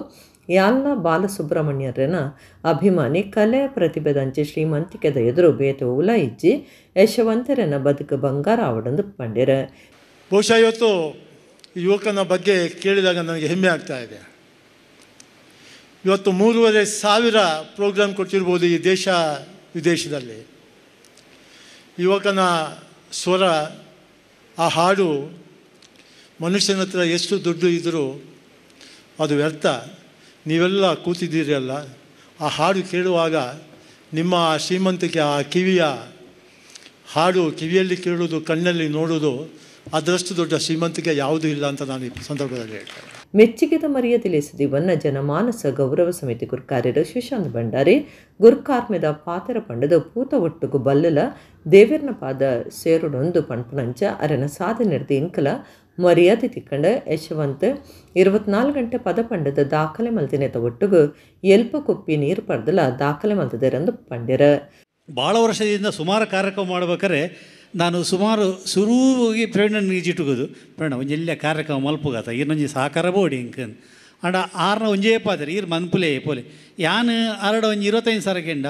ಯಾಲ್ನ ಬಾಲಸುಬ್ರಹ್ಮಣ್ಯರನ ಅಭಿಮಾನಿ ಕಲೆ ಪ್ರತಿಭೆದಂಚೆ ಶ್ರೀಮಂತಿಕೆದ ಎದುರು ಬೇತ ಉಲ ಇಜ್ಜಿ ಯಶವಂತರನ ಬದುಕು ಬಂಗಾರ ಆವಡಂದು ಪಂಡ್ಯರ. ಬಹುಶಃ ಇವತ್ತು ಯುವಕನ ಬಗ್ಗೆ ಕೇಳಿದಾಗ ನನಗೆ ಹೆಮ್ಮೆ ಆಗ್ತಾ ಇದೆ. ಇವತ್ತು 3,500 ಪ್ರೋಗ್ರಾಮ್ ಕೊಟ್ಟಿರ್ಬೋದು ಈ ದೇಶ ವಿದೇಶದಲ್ಲಿ. ಯುವಕನ ಸ್ವರ, ಆ ಹಾಡು, ಮನುಷ್ಯನ ಹತ್ರ ಎಷ್ಟು ದುಡ್ಡು ಇದ್ದರೂ ಅದು ವ್ಯರ್ಥ. ನೀವೆಲ್ಲ ಕೂತಿದ್ದೀರಲ್ಲ, ಆ ಹಾಡು ಕೇಳುವಾಗ ನಿಮ್ಮ ಶ್ರೀಮಂತಿಕೆ, ಆ ಕಿವಿಯ ಹಾಡು ಕಿವಿಯಲ್ಲಿ ಕೇಳೋದು, ಕಣ್ಣಲ್ಲಿ ನೋಡೋದು, ಅದರಷ್ಟು ದೊಡ್ಡ ಶ್ರೀಮಂತಿಕೆ ಯಾವುದೂ ಇಲ್ಲ ಅಂತ ನಾನು ಈ ಸಂದರ್ಭದಲ್ಲಿ ಹೇಳ್ತೇನೆ. ಮೆಚ್ಚುಗೆದ ಮರ್ಯಾದೆ ಸುದೀವನ್ನ ಜನಮಾನಸ ಗೌರವ ಸಮಿತಿ ಗುರ್ಕಾರ್ಯರು ಸುಶಾಂತ್ ಭಂಡಾರಿ ಗುರ್ಕಾರ್ಮೆದ ಪಾತೆರ ಪಂಡದ ಪೂತ ಒಟ್ಟುಗು ಬಲ್ಲಲ ದೇವೆರ್ನ ಪಾದ ಸೇರುಡೊಂದು ಪಂಪನಂಚ ಅರೆನ ಸಾಧನೆ ಇಂಕಲ ಮರ್ಯಾದೆ ತಿಕ್ಕಂಡ ಯಶವಂತ್ 24 ಗಂಟೆ ಪದ ಪಂಡದ ದಾಖಲೆ ಮಲ್ತಿನೆತ ಒಟ್ಟುಗು ಎಲ್ಪ ಕುಪ್ಪಿ ನೀರು ಪಡೆದಲ ದಾಖಲೆ ಮಲ್ತದೆರೆಂದು ಪಂಡ್ಯರ. ಭಾಳ ವರ್ಷದಿಂದ ಸುಮಾರು ಕಾರ್ಯಕ್ರಮ ಮಾಡ್ಬೇಕಾದ್ರೆ ನಾನು ಸುಮಾರು ಸುರುವಾಗಿ ಪ್ರವೀಣನ ಈಜಿಟ್ಟುಗೋದು ಪ್ರವೀಣ ಒಂಜಿ ಎಲ್ಲ ಕಾರ್ಯಕ್ರಮ ಮಲ್ಪುಗಾತ ಈರ್ನೊಂಜಿ ಸಹಕಾರ ಬೋಡಿ ಇಂಕ್ ಅಂಡ ಆರ್ನ ಒಂಜೇ ಪಾತ್ರೆ ಈರ್ ಮನ್ಪುಲೇ ಪೋಲೆ ಯಾನ್ ಅರಡ ಒಂಜಿ 25,000 ಗೆಂಡ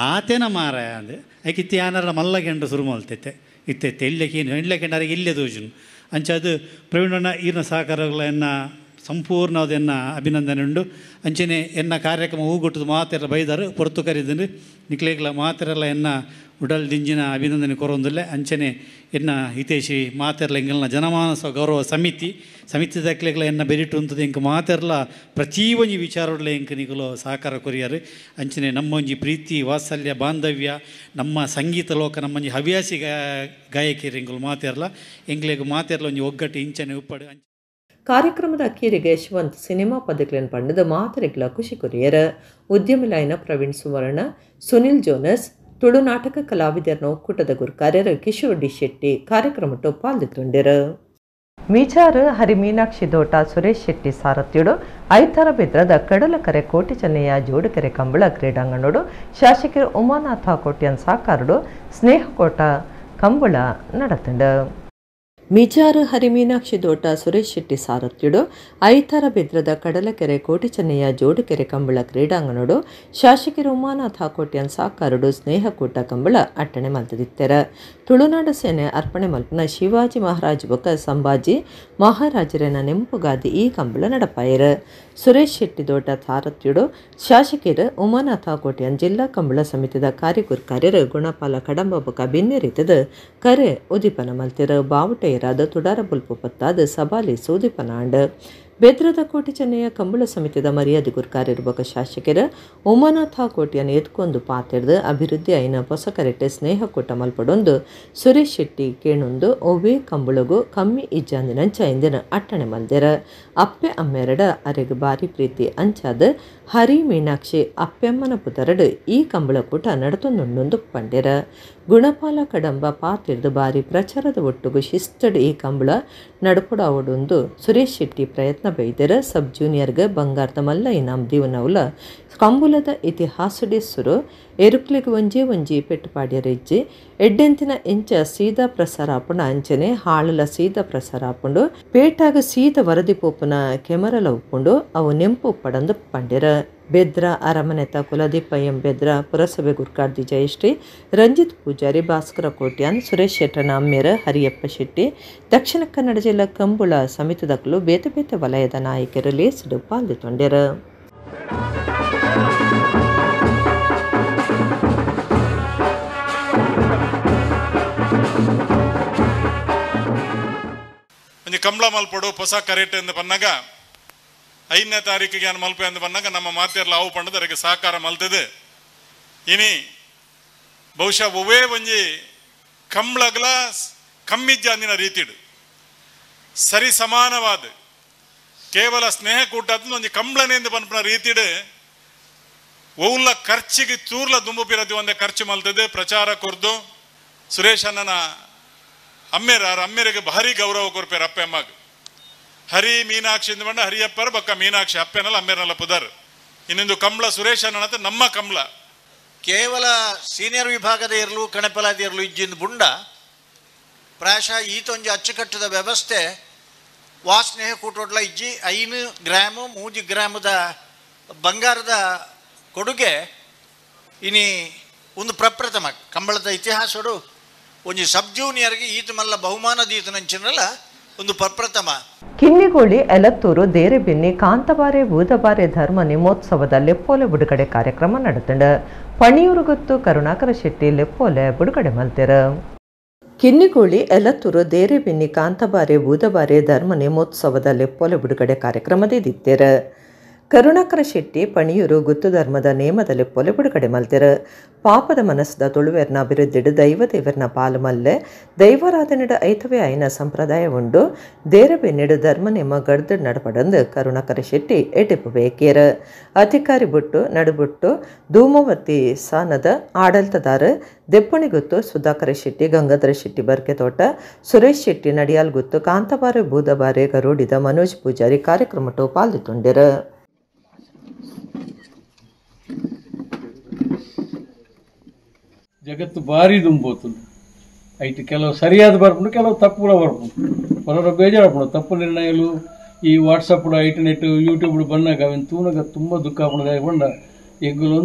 ಆತೇನ ಮಾರ ಅಂದೆ ಐಕಿತ್ತೆ ಯಾನಾರ ಮಲ್ಲ ಗೆಂಡ ಶುರು ಮಲ್ತೈತೆ ಇತ್ತೆ ಎల్లಕ್ಕೆ ಎಣ್ಣೆ ಕೆಂಡಾರಿಗೆ ಇಲ್ಲೇ ದೋಜುನು ಅಂಚ ಅದು ಪ್ರವೀಣಣ್ಣ ಈರ್ನ ಸಹಕಾರಗಳ ಎನ್ನ ಸಂಪೂರ್ಣವಾದ ಎನ್ನ ಅಭಿನಂದನೆ ಉಂಡು. ಅಂಚನೆ ಎನ್ನ ಕಾರ್ಯಕ್ರಮ ಹೂಗೊಟ್ಟದು ಮಾತೆಲ್ಲ ಬೈದಾರು ಪೊರ್ತು ಕರಿದ್ದೀನಿ ನಿಕ್ಲೇಗ್ಲ ಮಾತೆರೆಲ್ಲ ಎನ್ನ ಉಡಲ್ ದಿಂಜಿನ ಅಭಿನಂದನೆ ಕೊರೊಂದಿಲ್ಲ. ಅಂಚನೆ ಎನ್ನ ಹಿತೇಶಿ ಮಾತೆರ್ಲ ಎಂಗಲ್ನ ಜನಮಾನಸ ಗೌರವ ಸಮಿತಿ ಸಮಿತಿ ದಾಖಲೆಗಳ ಎನ್ನ ಬೆರಿಟು ಅಂತದ ಎಂಕ್ ಮಾತೆರ್ಲ ಪ್ರತಿ ಒಂಜಿ ವಿಚಾರೊಡ್ಲ ಎಂಕ್ ನಿಕುಲು ಸಹಕಾರ ಕೊರಿಯಾರು. ಅಂಚನೆ ನಮ್ಮೊಂಜಿ ಪ್ರೀತಿ ವಾತ್ಸಲ್ಯ ಬಾಂಧವ್ಯ ನಮ್ಮ ಸಂಗೀತ ಲೋಕ ನಮ್ಮೊಂಜಿ ಹವ್ಯಾಸಿ ಗಾಯಕಿಯರು ಎಂಕುಲು ಮಾತೆರ್ಲ ಎಂಕ್ಲೆಗ್ ಮಾತೆರ್ಲ ಒಂಜಿ ಒಗ್ಗಟ್ಟು ಇಂಚನೆ ಉಪ್ಪಡು. ಕಾರ್ಯಕ್ರಮದ ಅಕ್ಕೀರಿಗೆ ಯಶವಂತ್ ಸಿನಿಮಾ ಪದಕಲೆನ್ ಪಂಡದ ಮಾತರೆಗ್ಲ ಖುಷಿ ಕೊರಿಯರ್. ಉದ್ಯಮಿಲಾಯಿನ ಪ್ರವೀಣ್ ಸುವರ್ಣ, ಸುನಿಲ್ ಜೋನಸ್, ತುಳು ನಾಟಕ ಕಲಾವಿದರನ ಒಕ್ಕೂಟದ ಗುರುಕಾರ್ಯರು ಕಿಶೋರ್ ಡಿ ಶೆಟ್ಟಿ ಕಾರ್ಯಕ್ರಮಟ್ಟು ಪಾಲ್ಗೊಂಡಿರು. ಮೀಚಾರು ಹರಿಮೀನಾಕ್ಷಿ ದೋಟ ಸುರೇಶ್ ಶೆಟ್ಟಿ ಸಾರಥ್ಯುಡು ಐತಾರ ಬೆದ್ರದ ಕಡಲಕರೆ ಕೋಟಿ ಚೆನ್ನಯ್ಯ ಜೋಡುಕೆರೆ ಕಂಬಳ ಕ್ರೀಡಾಂಗಣೋಡು ಶಾಸಕರು ಉಮಾನಾಥ ಕೋಟ್ಯನ್ ಸಾಕಾರಡು ಸ್ನೇಹಕೋಟ ಕಂಬಳ ನಡತಂಡು. ಮಿಜಾರು ಹರಿಮೀನಾಕ್ಷಿ ದೋಟ ಸುರೇಶ್ ಶೆಟ್ಟಿ ಸಾರಥ್ಯುಡು ಐತಾರ ಬೆದ್ರದ ಕಡಲಕೆರೆ ಕೋಟಿ ಚೆನ್ನಯ್ಯ ಜೋಡುಕೆರೆ ಕಂಬಳ ಕ್ರೀಡಾಂಗಣೋಡು ಶಾಸಕರು ಉಮಾನಾಥ ಕೋಟ್ಯನ್ ಸಾಕಾರಡು ಸ್ನೇಹಕೂಟ ಕಂಬಳ ಅಟ್ಟಣೆ ಮಲ್ತದಿತ್ತೆರ. ತುಳುನಾಡು ಸೇನೆ ಅರ್ಪಣೆ ಮಲ್ಪನ ಶಿವಾಜಿ ಮಹಾರಾಜ್ ಬೊಕ್ಕ ಸಂಭಾಜಿ ಮಹಾರಾಜರನ ನೆಂಪುಗಾದಿ ಈ ಕಂಬಳ ನಡಪಾಯರು. ಸುರೇಶ್ ಶೆಟ್ಟಿ ದೋಟ ಸಾರಥ್ಯುಡು ಶಾಸಕರು ಉಮಾನಾಥ ಕೋಟ್ಯನ್ ಜಿಲ್ಲಾ ಕಂಬಳ ಸಮಿತಿದ ಕಾರ್ಯಗುರ್ಕಾರ್ಯರು ಗುಣಪಾಲ ಕಡಂಬ ಬೊಕ್ಕ ಬಿನ್ನೆರಿತದ ಕರೆ ಉದೀಪನ ಮಲ್ತಿರು. ಬಾವುಟ ತುಡಾರ ಬುಲ್ಪು ಪತ್ತಾದ ಸಬಾಲಿ ಸೂದಿಪನಾಂಡ್. ಬೆದ್ರದ ಕೋಟಿ ಚೆನ್ನಯ್ಯ ಕಂಬಳ ಸಮಿತಿದ ಮರ್ಯಾದೆ ಗುರ್ಕಾರಿರ್ಬಕ ಶಾಸಕರು ಉಮಾನಾಥ ಕೋಟಿಯನ್ನು ಎತ್ಕೊಂಡು ಪಾತಿರ್ದು ಅಭಿವೃದ್ಧಿ ಐನ ಪೊಸಕರೆಟೆ ಸ್ನೇಹಕೂಟ ಮಲ್ಪಡೊಂದು ಸುರೇಶ್ ಶೆಟ್ಟಿ ಕೇಣೊಂದು ಒವ್ವೇ ಕಂಬಳಗು ಕಮ್ಮಿ ಇಜ್ಜಾಂದಿನಂಚ ಇಂದಿನ ಅಟ್ಟಣೆ ಮಲ್ದೆರ. ಅಪ್ಪೆ ಅಮ್ಮೆರಡ ಅರೆಗ್ ಬಾರಿ ಪ್ರೀತಿ ಅಂಚಾದ ಹರಿ ಮೀನಾಕ್ಷಿ ಅಪ್ಪೆಮ್ಮನ ಪುತರಡು ಈ ಕಂಬಳಕೂಟ ನಡತೊಂದುಂಡು ಪಂಡೆರ. ಗುಣಪಾಲ ಕಡಂಬ ಪಾತಿರ್ದು ಬಾರಿ ಪ್ರಚಾರದ ಒಟ್ಟುಗು ಶಿಸ್ತಡು ಈ ಕಂಬಳ ನಡಪುಡಾವಡೊಂದು ಸುರೇಶ್ ಶೆಟ್ಟಿ ಪ್ರಯತ್ನ ಬೈದರ. ಸಬ್ ಜೂನಿಯರ್ಗೆ ಬಂಗಾರದ ಮಲ್ಲ ಇನಾಮ್ ದೀವನವುಲ ಕಂಬುಲದ ಇತಿಹಾಸಡಿ ಸುರು ಎರುಕ್ಲಿಗೆ ಒಂಜೇ ಒಂಜಿ ಪೆಟ್ಟುಪಾಡ್ಯರಿಜ್ಜಿ ಎಡ್ಡೆಂತಿನ ಇಂಚ ಸೀದಾ ಪ್ರಸಾರ ಆಪುಂಡು ಅಂಚನೆ ಹಾಳಲ ಸೀದಾ ಪ್ರಸಾರ ಆಪುಂಡು ಪೇಟಾಗ ಸೀದ ವರದಿ ಪೋಪುನ ಕೆಮರಲ ಉಪ್ಪುಂಡು ಅವು ನೆಂಪು ಉಪ್ಪಡಂದು ಪಂಡೆರ. ಬೆದ್ರ ಅರಮನೆತ ಕುಲದೀಪ ಎಂ ಬೆದ್ರ ಪುರಸಭೆ ಗುರ್ಕಾರ್ದಿ ಜಯಶ್ರೀ, ರಂಜಿತ್ ಪೂಜಾರಿ, ಭಾಸ್ಕರ ಕೋಟ್ಯಾನ್, ಸುರೇಶ್ ಶೆಟ್ಟನ ಅಮ್ಮೇರ ಹರಿಯಪ್ಪ ಶೆಟ್ಟಿ, ದಕ್ಷಿಣ ಕನ್ನಡ ಜಿಲ್ಲಾ ಕಂಬುಳ ಸಮಿತಿದಕ್ಕಲು ಬೇತೆ ಬೇತೆ ವಲಯದ ನಾಯಕರು ಲೇಸಿಡು ಪಾಲ್ಗೊಂಡೆರು. ಕಂಬಳ ಮಲ್ಪಡು ಹೊಸ ಕರೇಟೆ ಎಂದು ಬಂದಾಗ 5ನೇ ತಾರೀಕಿಗೆ ಏನು ಮಲ್ಪೆ ಅಂದು ಬಂದಾಗ ನಮ್ಮ ಮಾತೆರ್ಲ ಅವು ಪಂಡದ ಅದಕ್ಕೆ ಸಹಕಾರ ಮಲ್ತದೆ. ಇನಿ ಬಹುಶಃ ಒವೇ ಒಂಜಿ ಕಂಬಳಗ್ಲ ಕಮ್ಮಿಜ್ಜಾಂದಿನ ರೀತಿಡು ಸರಿ ಸಮಾನವಾದ ಕೇವಲ ಸ್ನೇಹಕೂಟ ಒಂಜಿ ಕಂಬಳನೆಂದು ಪನ್ಪುನ ರೀತಿಡು ಒವ್ಲ ಖರ್ಚಿಗೆ ತೂರ್ಲ ದುಂಬು ಪಿರದಿ ಒಂದೇ ಖರ್ಚು ಮಲ್ತದೆ ಪ್ರಚಾರ ಕೊರ್ದು ಸುರೇಶ್ ಅಣ್ಣನ ಅಮ್ಮೇರ ಅಮ್ಮೇರಿಗೆ ಭಾರಿ ಗೌರವ ಕೊರ್ಪೇರು ಅಪ್ಪೆ ಅಮ್ಮಾಗ. ಹರಿ ಮೀನಾಕ್ಷಿ ಇಂದ ಬಂಡ ಹರಿಯಪ್ಪರ ಬಕ್ಕ ಮೀನಾಕ್ಷಿ ಅಪ್ಪೆನಲ್ಲ ಅಮ್ಮೇರನಲ್ಲ ಪುದರ್. ಇನ್ನೊಂದು ಕಂಬಳ ಸುರೇಶ್ ಅಣ್ಣನ ನಮ್ಮ ಕಂಬಳ ಕೇವಲ ಸೀನಿಯರ್ ವಿಭಾಗದ ಇರಲು ಕಣಪಲಾದ ಇರಲು ಇಜ್ಜಿಂದ ಬುಂಡ ಪ್ರಾಯಶಃ ಈತೊಂಜಿ ಅಚ್ಚುಕಟ್ಟದ ವ್ಯವಸ್ಥೆ ವಾಸ್ನೇಹ ಕೂಟೋಟ್ಲ ಇಜ್ಜಿ 5 ಗ್ರಾಮು 3 ಗ್ರಾಮದ ಬಂಗಾರದ ಕೊಡುಗೆ ಇನಿ ಒಂದು ಪ್ರಪ್ರಥಮ ಕಂಬಳದ ಇತಿಹಾಸಡು ಒಂಜಿ ಸಬ್ ಜೂನಿಯರ್ಗೆ ಈತ ಮಲ್ಲ ಬಹುಮಾನದ ಈತನಂಚಿನಲ್ಲ ಒಂದು ಪ್ರಪ್ರಥಮ. ಕಿನ್ನಿಗೋಳಿ ಎಲತ್ತೂರು ದೇರೆಬೆನ್ನಿ ಕಾಂತಬಾರೆ ಬೂದಬಾರೆ ಧರ್ಮ ನಿಮೋತ್ಸವದ ಲೆಪ್ಪೋಲೆ ಬಿಡುಗಡೆ ಕಾರ್ಯಕ್ರಮ ನಡೆತಂಡ. ಪಣಿಯೂರುಗುತ್ತು ಕರುಣಾಕರ ಶೆಟ್ಟಿ ಲೆಪ್ಪೋಲೆ ಬಿಡುಗಡೆ ಮಲ್ತೆರ. ಕಿನ್ನಿಗೋಳಿ ಎಲತ್ತೂರು ದೇರೆಬೆನ್ನಿ ಕಾಂತಬಾರೆ ಬೂದಬಾರೆ ಧರ್ಮ ನೇಮೋತ್ಸವದ ಲೆಪ್ಪೋಲೆ ಬಿಡುಗಡೆ ಕಾರ್ಯಕ್ರಮದಿತ್ತೆರ. ಕರುಣಾಕರ ಶೆಟ್ಟಿ ಪಣಿಯೂರು ಗುತ್ತು ಧರ್ಮದ ನೇಮದ ಲೆಪ್ಪೋಲೆ ಬಿಡುಗಡೆ ಮಲ್ತೆರ. ಪಾಪದ ಮನಸ್ಸದ ತುಳುವೆರ್ನ ಅಭಿವೃದ್ಧಿಡು ದೈವ ದೇವರ್ನ ಪಾಲು ಮಲ್ಲೆ ದೈವಾರಾಧನೆಡ ಐತವೇ ಆಯ್ನ ಸಂಪ್ರದಾಯ ಉಂಡು ದೇರಬೆನ್ನಿಡು ಧರ್ಮ ನೇಮ ಗಡ್ದು ನಡಪಡಂದು ಕರುಣಾಕರ ಶೆಟ್ಟಿ ಎಟಿಪು ಬೇಕೇರ. ಅಧಿಕಾರಿ ಬುಟ್ಟು ನಡುಬುಟ್ಟು ಧೂಮವತಿ ಸಾನದ ಆಡಳಿತದಾರ ದೆಪ್ಪಣಿಗುತ್ತು ಸುಧಾಕರ ಶೆಟ್ಟಿ, ಗಂಗಾಧರ ಶೆಟ್ಟಿ ಬರ್ಕೆತೋಟ, ಸುರೇಶ್ ಶೆಟ್ಟಿ ನಡಿಯಾಲ್ ಗುತ್ತು, ಕಾಂತಬಾರೆ ಬೂದಬಾರೆ ಗರುಡಿದ ಮನೋಜ್ ಪೂಜಾರಿ ಕಾರ್ಯಕ್ರಮಟ್ಟು ಪಾಲ್ಗೊಂಡಿರ. ಜಗತ್ತು ಭಾರಿ ದುಂಬೋತುಂಡು. ಐಟ್ ಕೆಲವು ಸರಿಯಾದ ಬರ್ಪುಂಡು, ಕೆಲವು ತಪ್ಪುಲ ಬರ್ಪುಂಡು. ಹೊರರ ಬೇಜಾರಾಪುಂಡು ತಪ್ಪು ನಿರ್ಣಯಲು ಈ ವಾಟ್ಸಪ್ ಇಂಟರ್ನೆಟ್ ಯೂಟ್ಯೂಬ್ ಬನ್ನಾಗ ಅವೆನ್ ತೂನಗ ತುಂಬ ದುಃಖ ಆಪುಂಡು. ಪಂಡ ಎಂಕುಲು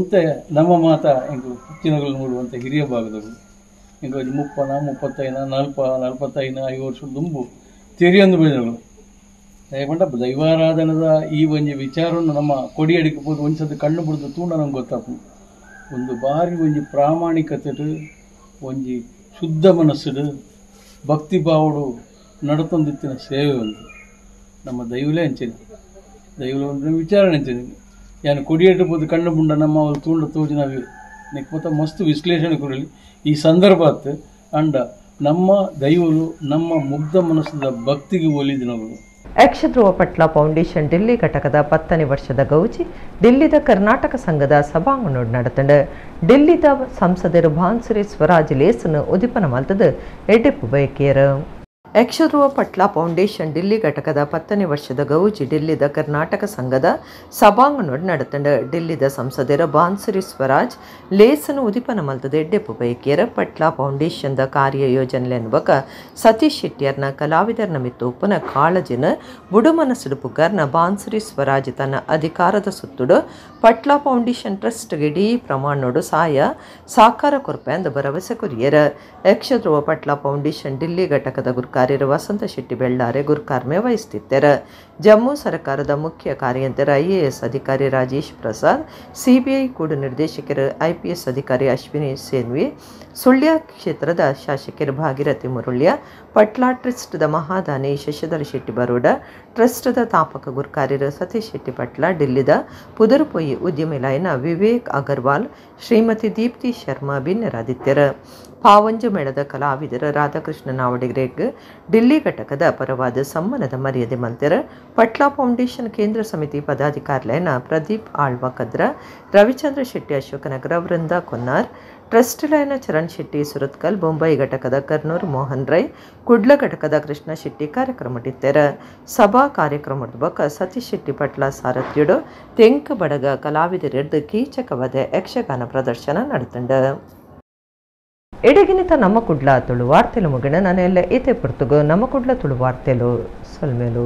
ನಮ್ಮ ಮಾತ ಎಂಕುಲು ಪುತ್ತಿನಗಳು ನೋಡುವಂಥ ಹಿರಿಯ ಭಾಗದವರು ಎಂಕು 30 35 40 45 50 ವರ್ಷ ದುಂಬು ತೆರಿಯೊಂದು ಬಂದಳು. ದಯಪಂಡ ದೈವಾರಾಧನದ ಈ ಒಂಜಿ ವಿಚಾರವನ್ನು ನಮ್ಮ ಕೊಡಿಯಡಿಕೆ ಪೋದು ಒಂದ್ಸತಿ ಕಣ್ಣು ಬಿಡ್ದು ತೂಂಡ ನಮ್ಗೆ ಗೊತ್ತಾಪುಂಡು. ಒಂದು ಬಾರಿ ಒಂಜಿ ಪ್ರಾಮಾಣಿಕತೆ, ಒಂಜಿ ಶುದ್ಧ ಮನಸ್ಸುಡು ಭಕ್ತಿ ಭಾವಡು ನಡತೊಂದಿತ್ತಿನ ಸೇವೆ ಒಂದು ನಮ್ಮ ದೈವಲೇ ಅಂಚೆನೆ, ದೈವಲೇ ಒಂದು ವಿಚಾರಣೆ ಅಂಚೆನೆ. ಯಾನು ಕೊಡಿಯಟ್ಟು ಪೋದು ಕಣ್ಣು ಬುಂಡ ನಮ್ಮ ಅವ್ರು ತೂಂಡ ತೋಜಿನವೇ ನೆಕ್ಮತ ಮಸ್ತ್ ವಿಶ್ಲೇಷಣೆ ಕೊಡಲಿ ಈ ಸಂದರ್ಭ ಅಂಡ ನಮ್ಮ ದೈವಲು ನಮ್ಮ ಮುಗ್ಧ ಮನಸ್ಸದ ಭಕ್ತಿಗೆ ಒಲಿದಿನವರು. ಯಕ್ಷಧ್ರುವ ಪಟ್ಲ ಫೌಂಡೇಶನ್ ಡಿಲ್ಲಿ ಘಟಕದ 10ನೇ ವರ್ಷದ ಗೌಜಿ ಡಿಲ್ಲಿದ ಕರ್ನಾಟಕ ಸಂಘದ ಸಭಾಂಗಣೋಡು ನಡೆತಂಡು. ಡಿಲ್ಲಿದ ಸಂಸದರು ಬಾನ್ಸುರಿ ಸ್ವರಾಜ್ ಲೇಸನ್ನು ಉದಿಪನ ಮಲ್ತದು ಎಡ್ಡೆಪ್ಪು ಬಯಕಿಯರು. ಯಕ್ಷಧ್ರುವ ಪಟ್ಲ ಫೌಂಡೇಶನ್ ಡಿಲ್ಲಿ ಘಟಕದ 10ನೇ ವರ್ಷದ ಗೌಜಿ ಡಿಲ್ಲಿದ ಕರ್ನಾಟಕ ಸಂಘದ ಸಭಾಂಗಣೋಡು ನಡೆತಂಡು. ಡಿಲ್ಲಿದ ಸಂಸದರ ಬಾನ್ಸುರಿ ಸ್ವರಾಜ್ ಲೇಸನ್ನು ಉದಿಪನ ಮಲ್ತದ ಎಡ್ಡೆಪ್ಪು ಬಯಕಿಯರ. ಪಟ್ಲ ಫೌಂಡೇಶನ್ದ ಕಾರ್ಯಯೋಜನೆ ಬಕ ಸತೀಶ್ ಶೆಟ್ಟಿಯರ್ನ ಕಲಾವಿದರ್ನ ಮಿತ್ತೋಪನ ಕಾಳಜಿನ ಬುಡುಮನಸುಡು ಪುಗಾರ್ನ ಬಾನ್ಸುರಿ ಸ್ವರಾಜ್ ತನ್ನ ಅಧಿಕಾರದ ಸುತ್ತುಡು ಪಟ್ಲ ಫೌಂಡೇಶನ್ ಟ್ರಸ್ಟ್ಗೆ ಇಡೀ ಪ್ರಮಾಣೋಡು ಸಹಾಯ ಸಾಕಾರ ಕೊರ್ಪೆ ಅಂದು ಭರವಸೆ ಕೊರಿಯರ. ಯಕ್ಷಧ್ರುವ ಪಟ್ಲ ಫೌಂಡೇಶನ್ ಡಿಲ್ಲಿ ಘಟಕದ ಗುರುಕಾರ್ಯರು ವಸಂತ ಶೆಟ್ಟಿ ಬೆಳ್ಳಾರೆ ಗುರುಕಾರ್ಮೆ ವಹಿಸುತ್ತಿದ್ದರು. ಜಮ್ಮು ಸರ್ಕಾರದ ಮುಖ್ಯ ಕಾರ್ಯಂತರ ಐಎಎಸ್ ಅಧಿಕಾರಿ ರಾಜೇಶ್ ಪ್ರಸಾದ್, ಸಿಬಿಐ ಕೂಡು ನಿರ್ದೇಶಕರು ಐಪಿಎಸ್ ಅಧಿಕಾರಿ ಅಶ್ವಿನಿ ಸೇನ್ವಿ, ಸುಳ್ಯ ಕ್ಷೇತ್ರದ ಶಾಸಕರು ಭಾಗೀರಥಿ ಮುರುಳ್ಯ, ಪಟ್ಲಾ ಟ್ರಸ್ಟ್ದ ಮಹಾದಾನಿ ಶಶಿಧರ ಶೆಟ್ಟಿ ಬರೋಡ, ಟ್ರಸ್ಟ್ದ ತಾಪಕ ಗುರುಕಾರ್ಯರು ಸತೀಶ್ ಶೆಟ್ಟಿ ಪಟ್ಲ, ಡಿಲ್ಲಿದ ಪುದರುಪೊಯಿ ಉದ್ಯಮಿಲಾಯನ ವಿವೇಕ್ ಅಗರ್ವಾಲ್, ಶ್ರೀಮತಿ ದೀಪ್ತಿ ಶರ್ಮಾ ಬಿನ್ನರಾದಿತ್ಯರು. ಪಾವಂಜು ಮೇಳದ ಕಲಾವಿದರ ರಾಧಾಕೃಷ್ಣ ನಾವಡಿಗ್ರೆಗ್ ಡಿಲ್ಲಿ ಘಟಕದ ಪರವಾದ ಸಮ್ಮಾನದ ಮರ್ಯಾದೆ ಮಲ್ತೆರು. ಪಟ್ಲಾ ಫೌಂಡೇಶನ್ ಕೇಂದ್ರ ಸಮಿತಿ ಪದಾಧಿಕಾರಿಲೈನ ಪ್ರದೀಪ್ ಆಳ್ವ ಕದ್ರ, ರವಿಚಂದ್ರ ಶೆಟ್ಟಿ ಅಶೋಕನಗರ, ವೃಂದ ಕೊನ್ನಾರ್, ಟ್ರಸ್ಟ್ ಲೈನ ಚರಣ್ ಶೆಟ್ಟಿ ಸುರತ್ಕಲ್, ಬೊಂಬೈ ಘಟಕದ ಕರ್ನೂರ್ ಮೋಹನ್ ರೈ, ಕುಡ್ಲ ಘಟಕದ ಕೃಷ್ಣ ಶೆಟ್ಟಿ ಕಾರ್ಯಕ್ರಮ ಇತ್ತೆರು. ಸಭಾ ಕಾರ್ಯಕ್ರಮದ ಬೊಕ್ಕ ಸತೀಶ್ ಶೆಟ್ಟಿ ಪಟ್ಲ ಸಾರಥ್ಯುಡು ತೆಂಕು ಬಡಗ ಕಲಾವಿದರೆರ್ದು ಕೀಚಕವಾದ ಯಕ್ಷಗಾನ ಪ್ರದರ್ಶನ ನಡೆತಂಡು. ಎಡಗಿನಿತ ನಮ್ಮ ಕುಡ್ಲ ತುಳು ವಾರ್ತೆಲು ಮುಗಿಣ ನಾನೆಲ್ಲ ಏತೆ ಪುರ್ತುಗು ನಮ್ಮ ಕುಡ್ಲ ತುಳು ವಾರ್ತೆಲು ಸೊಲ್ಮೇಲು.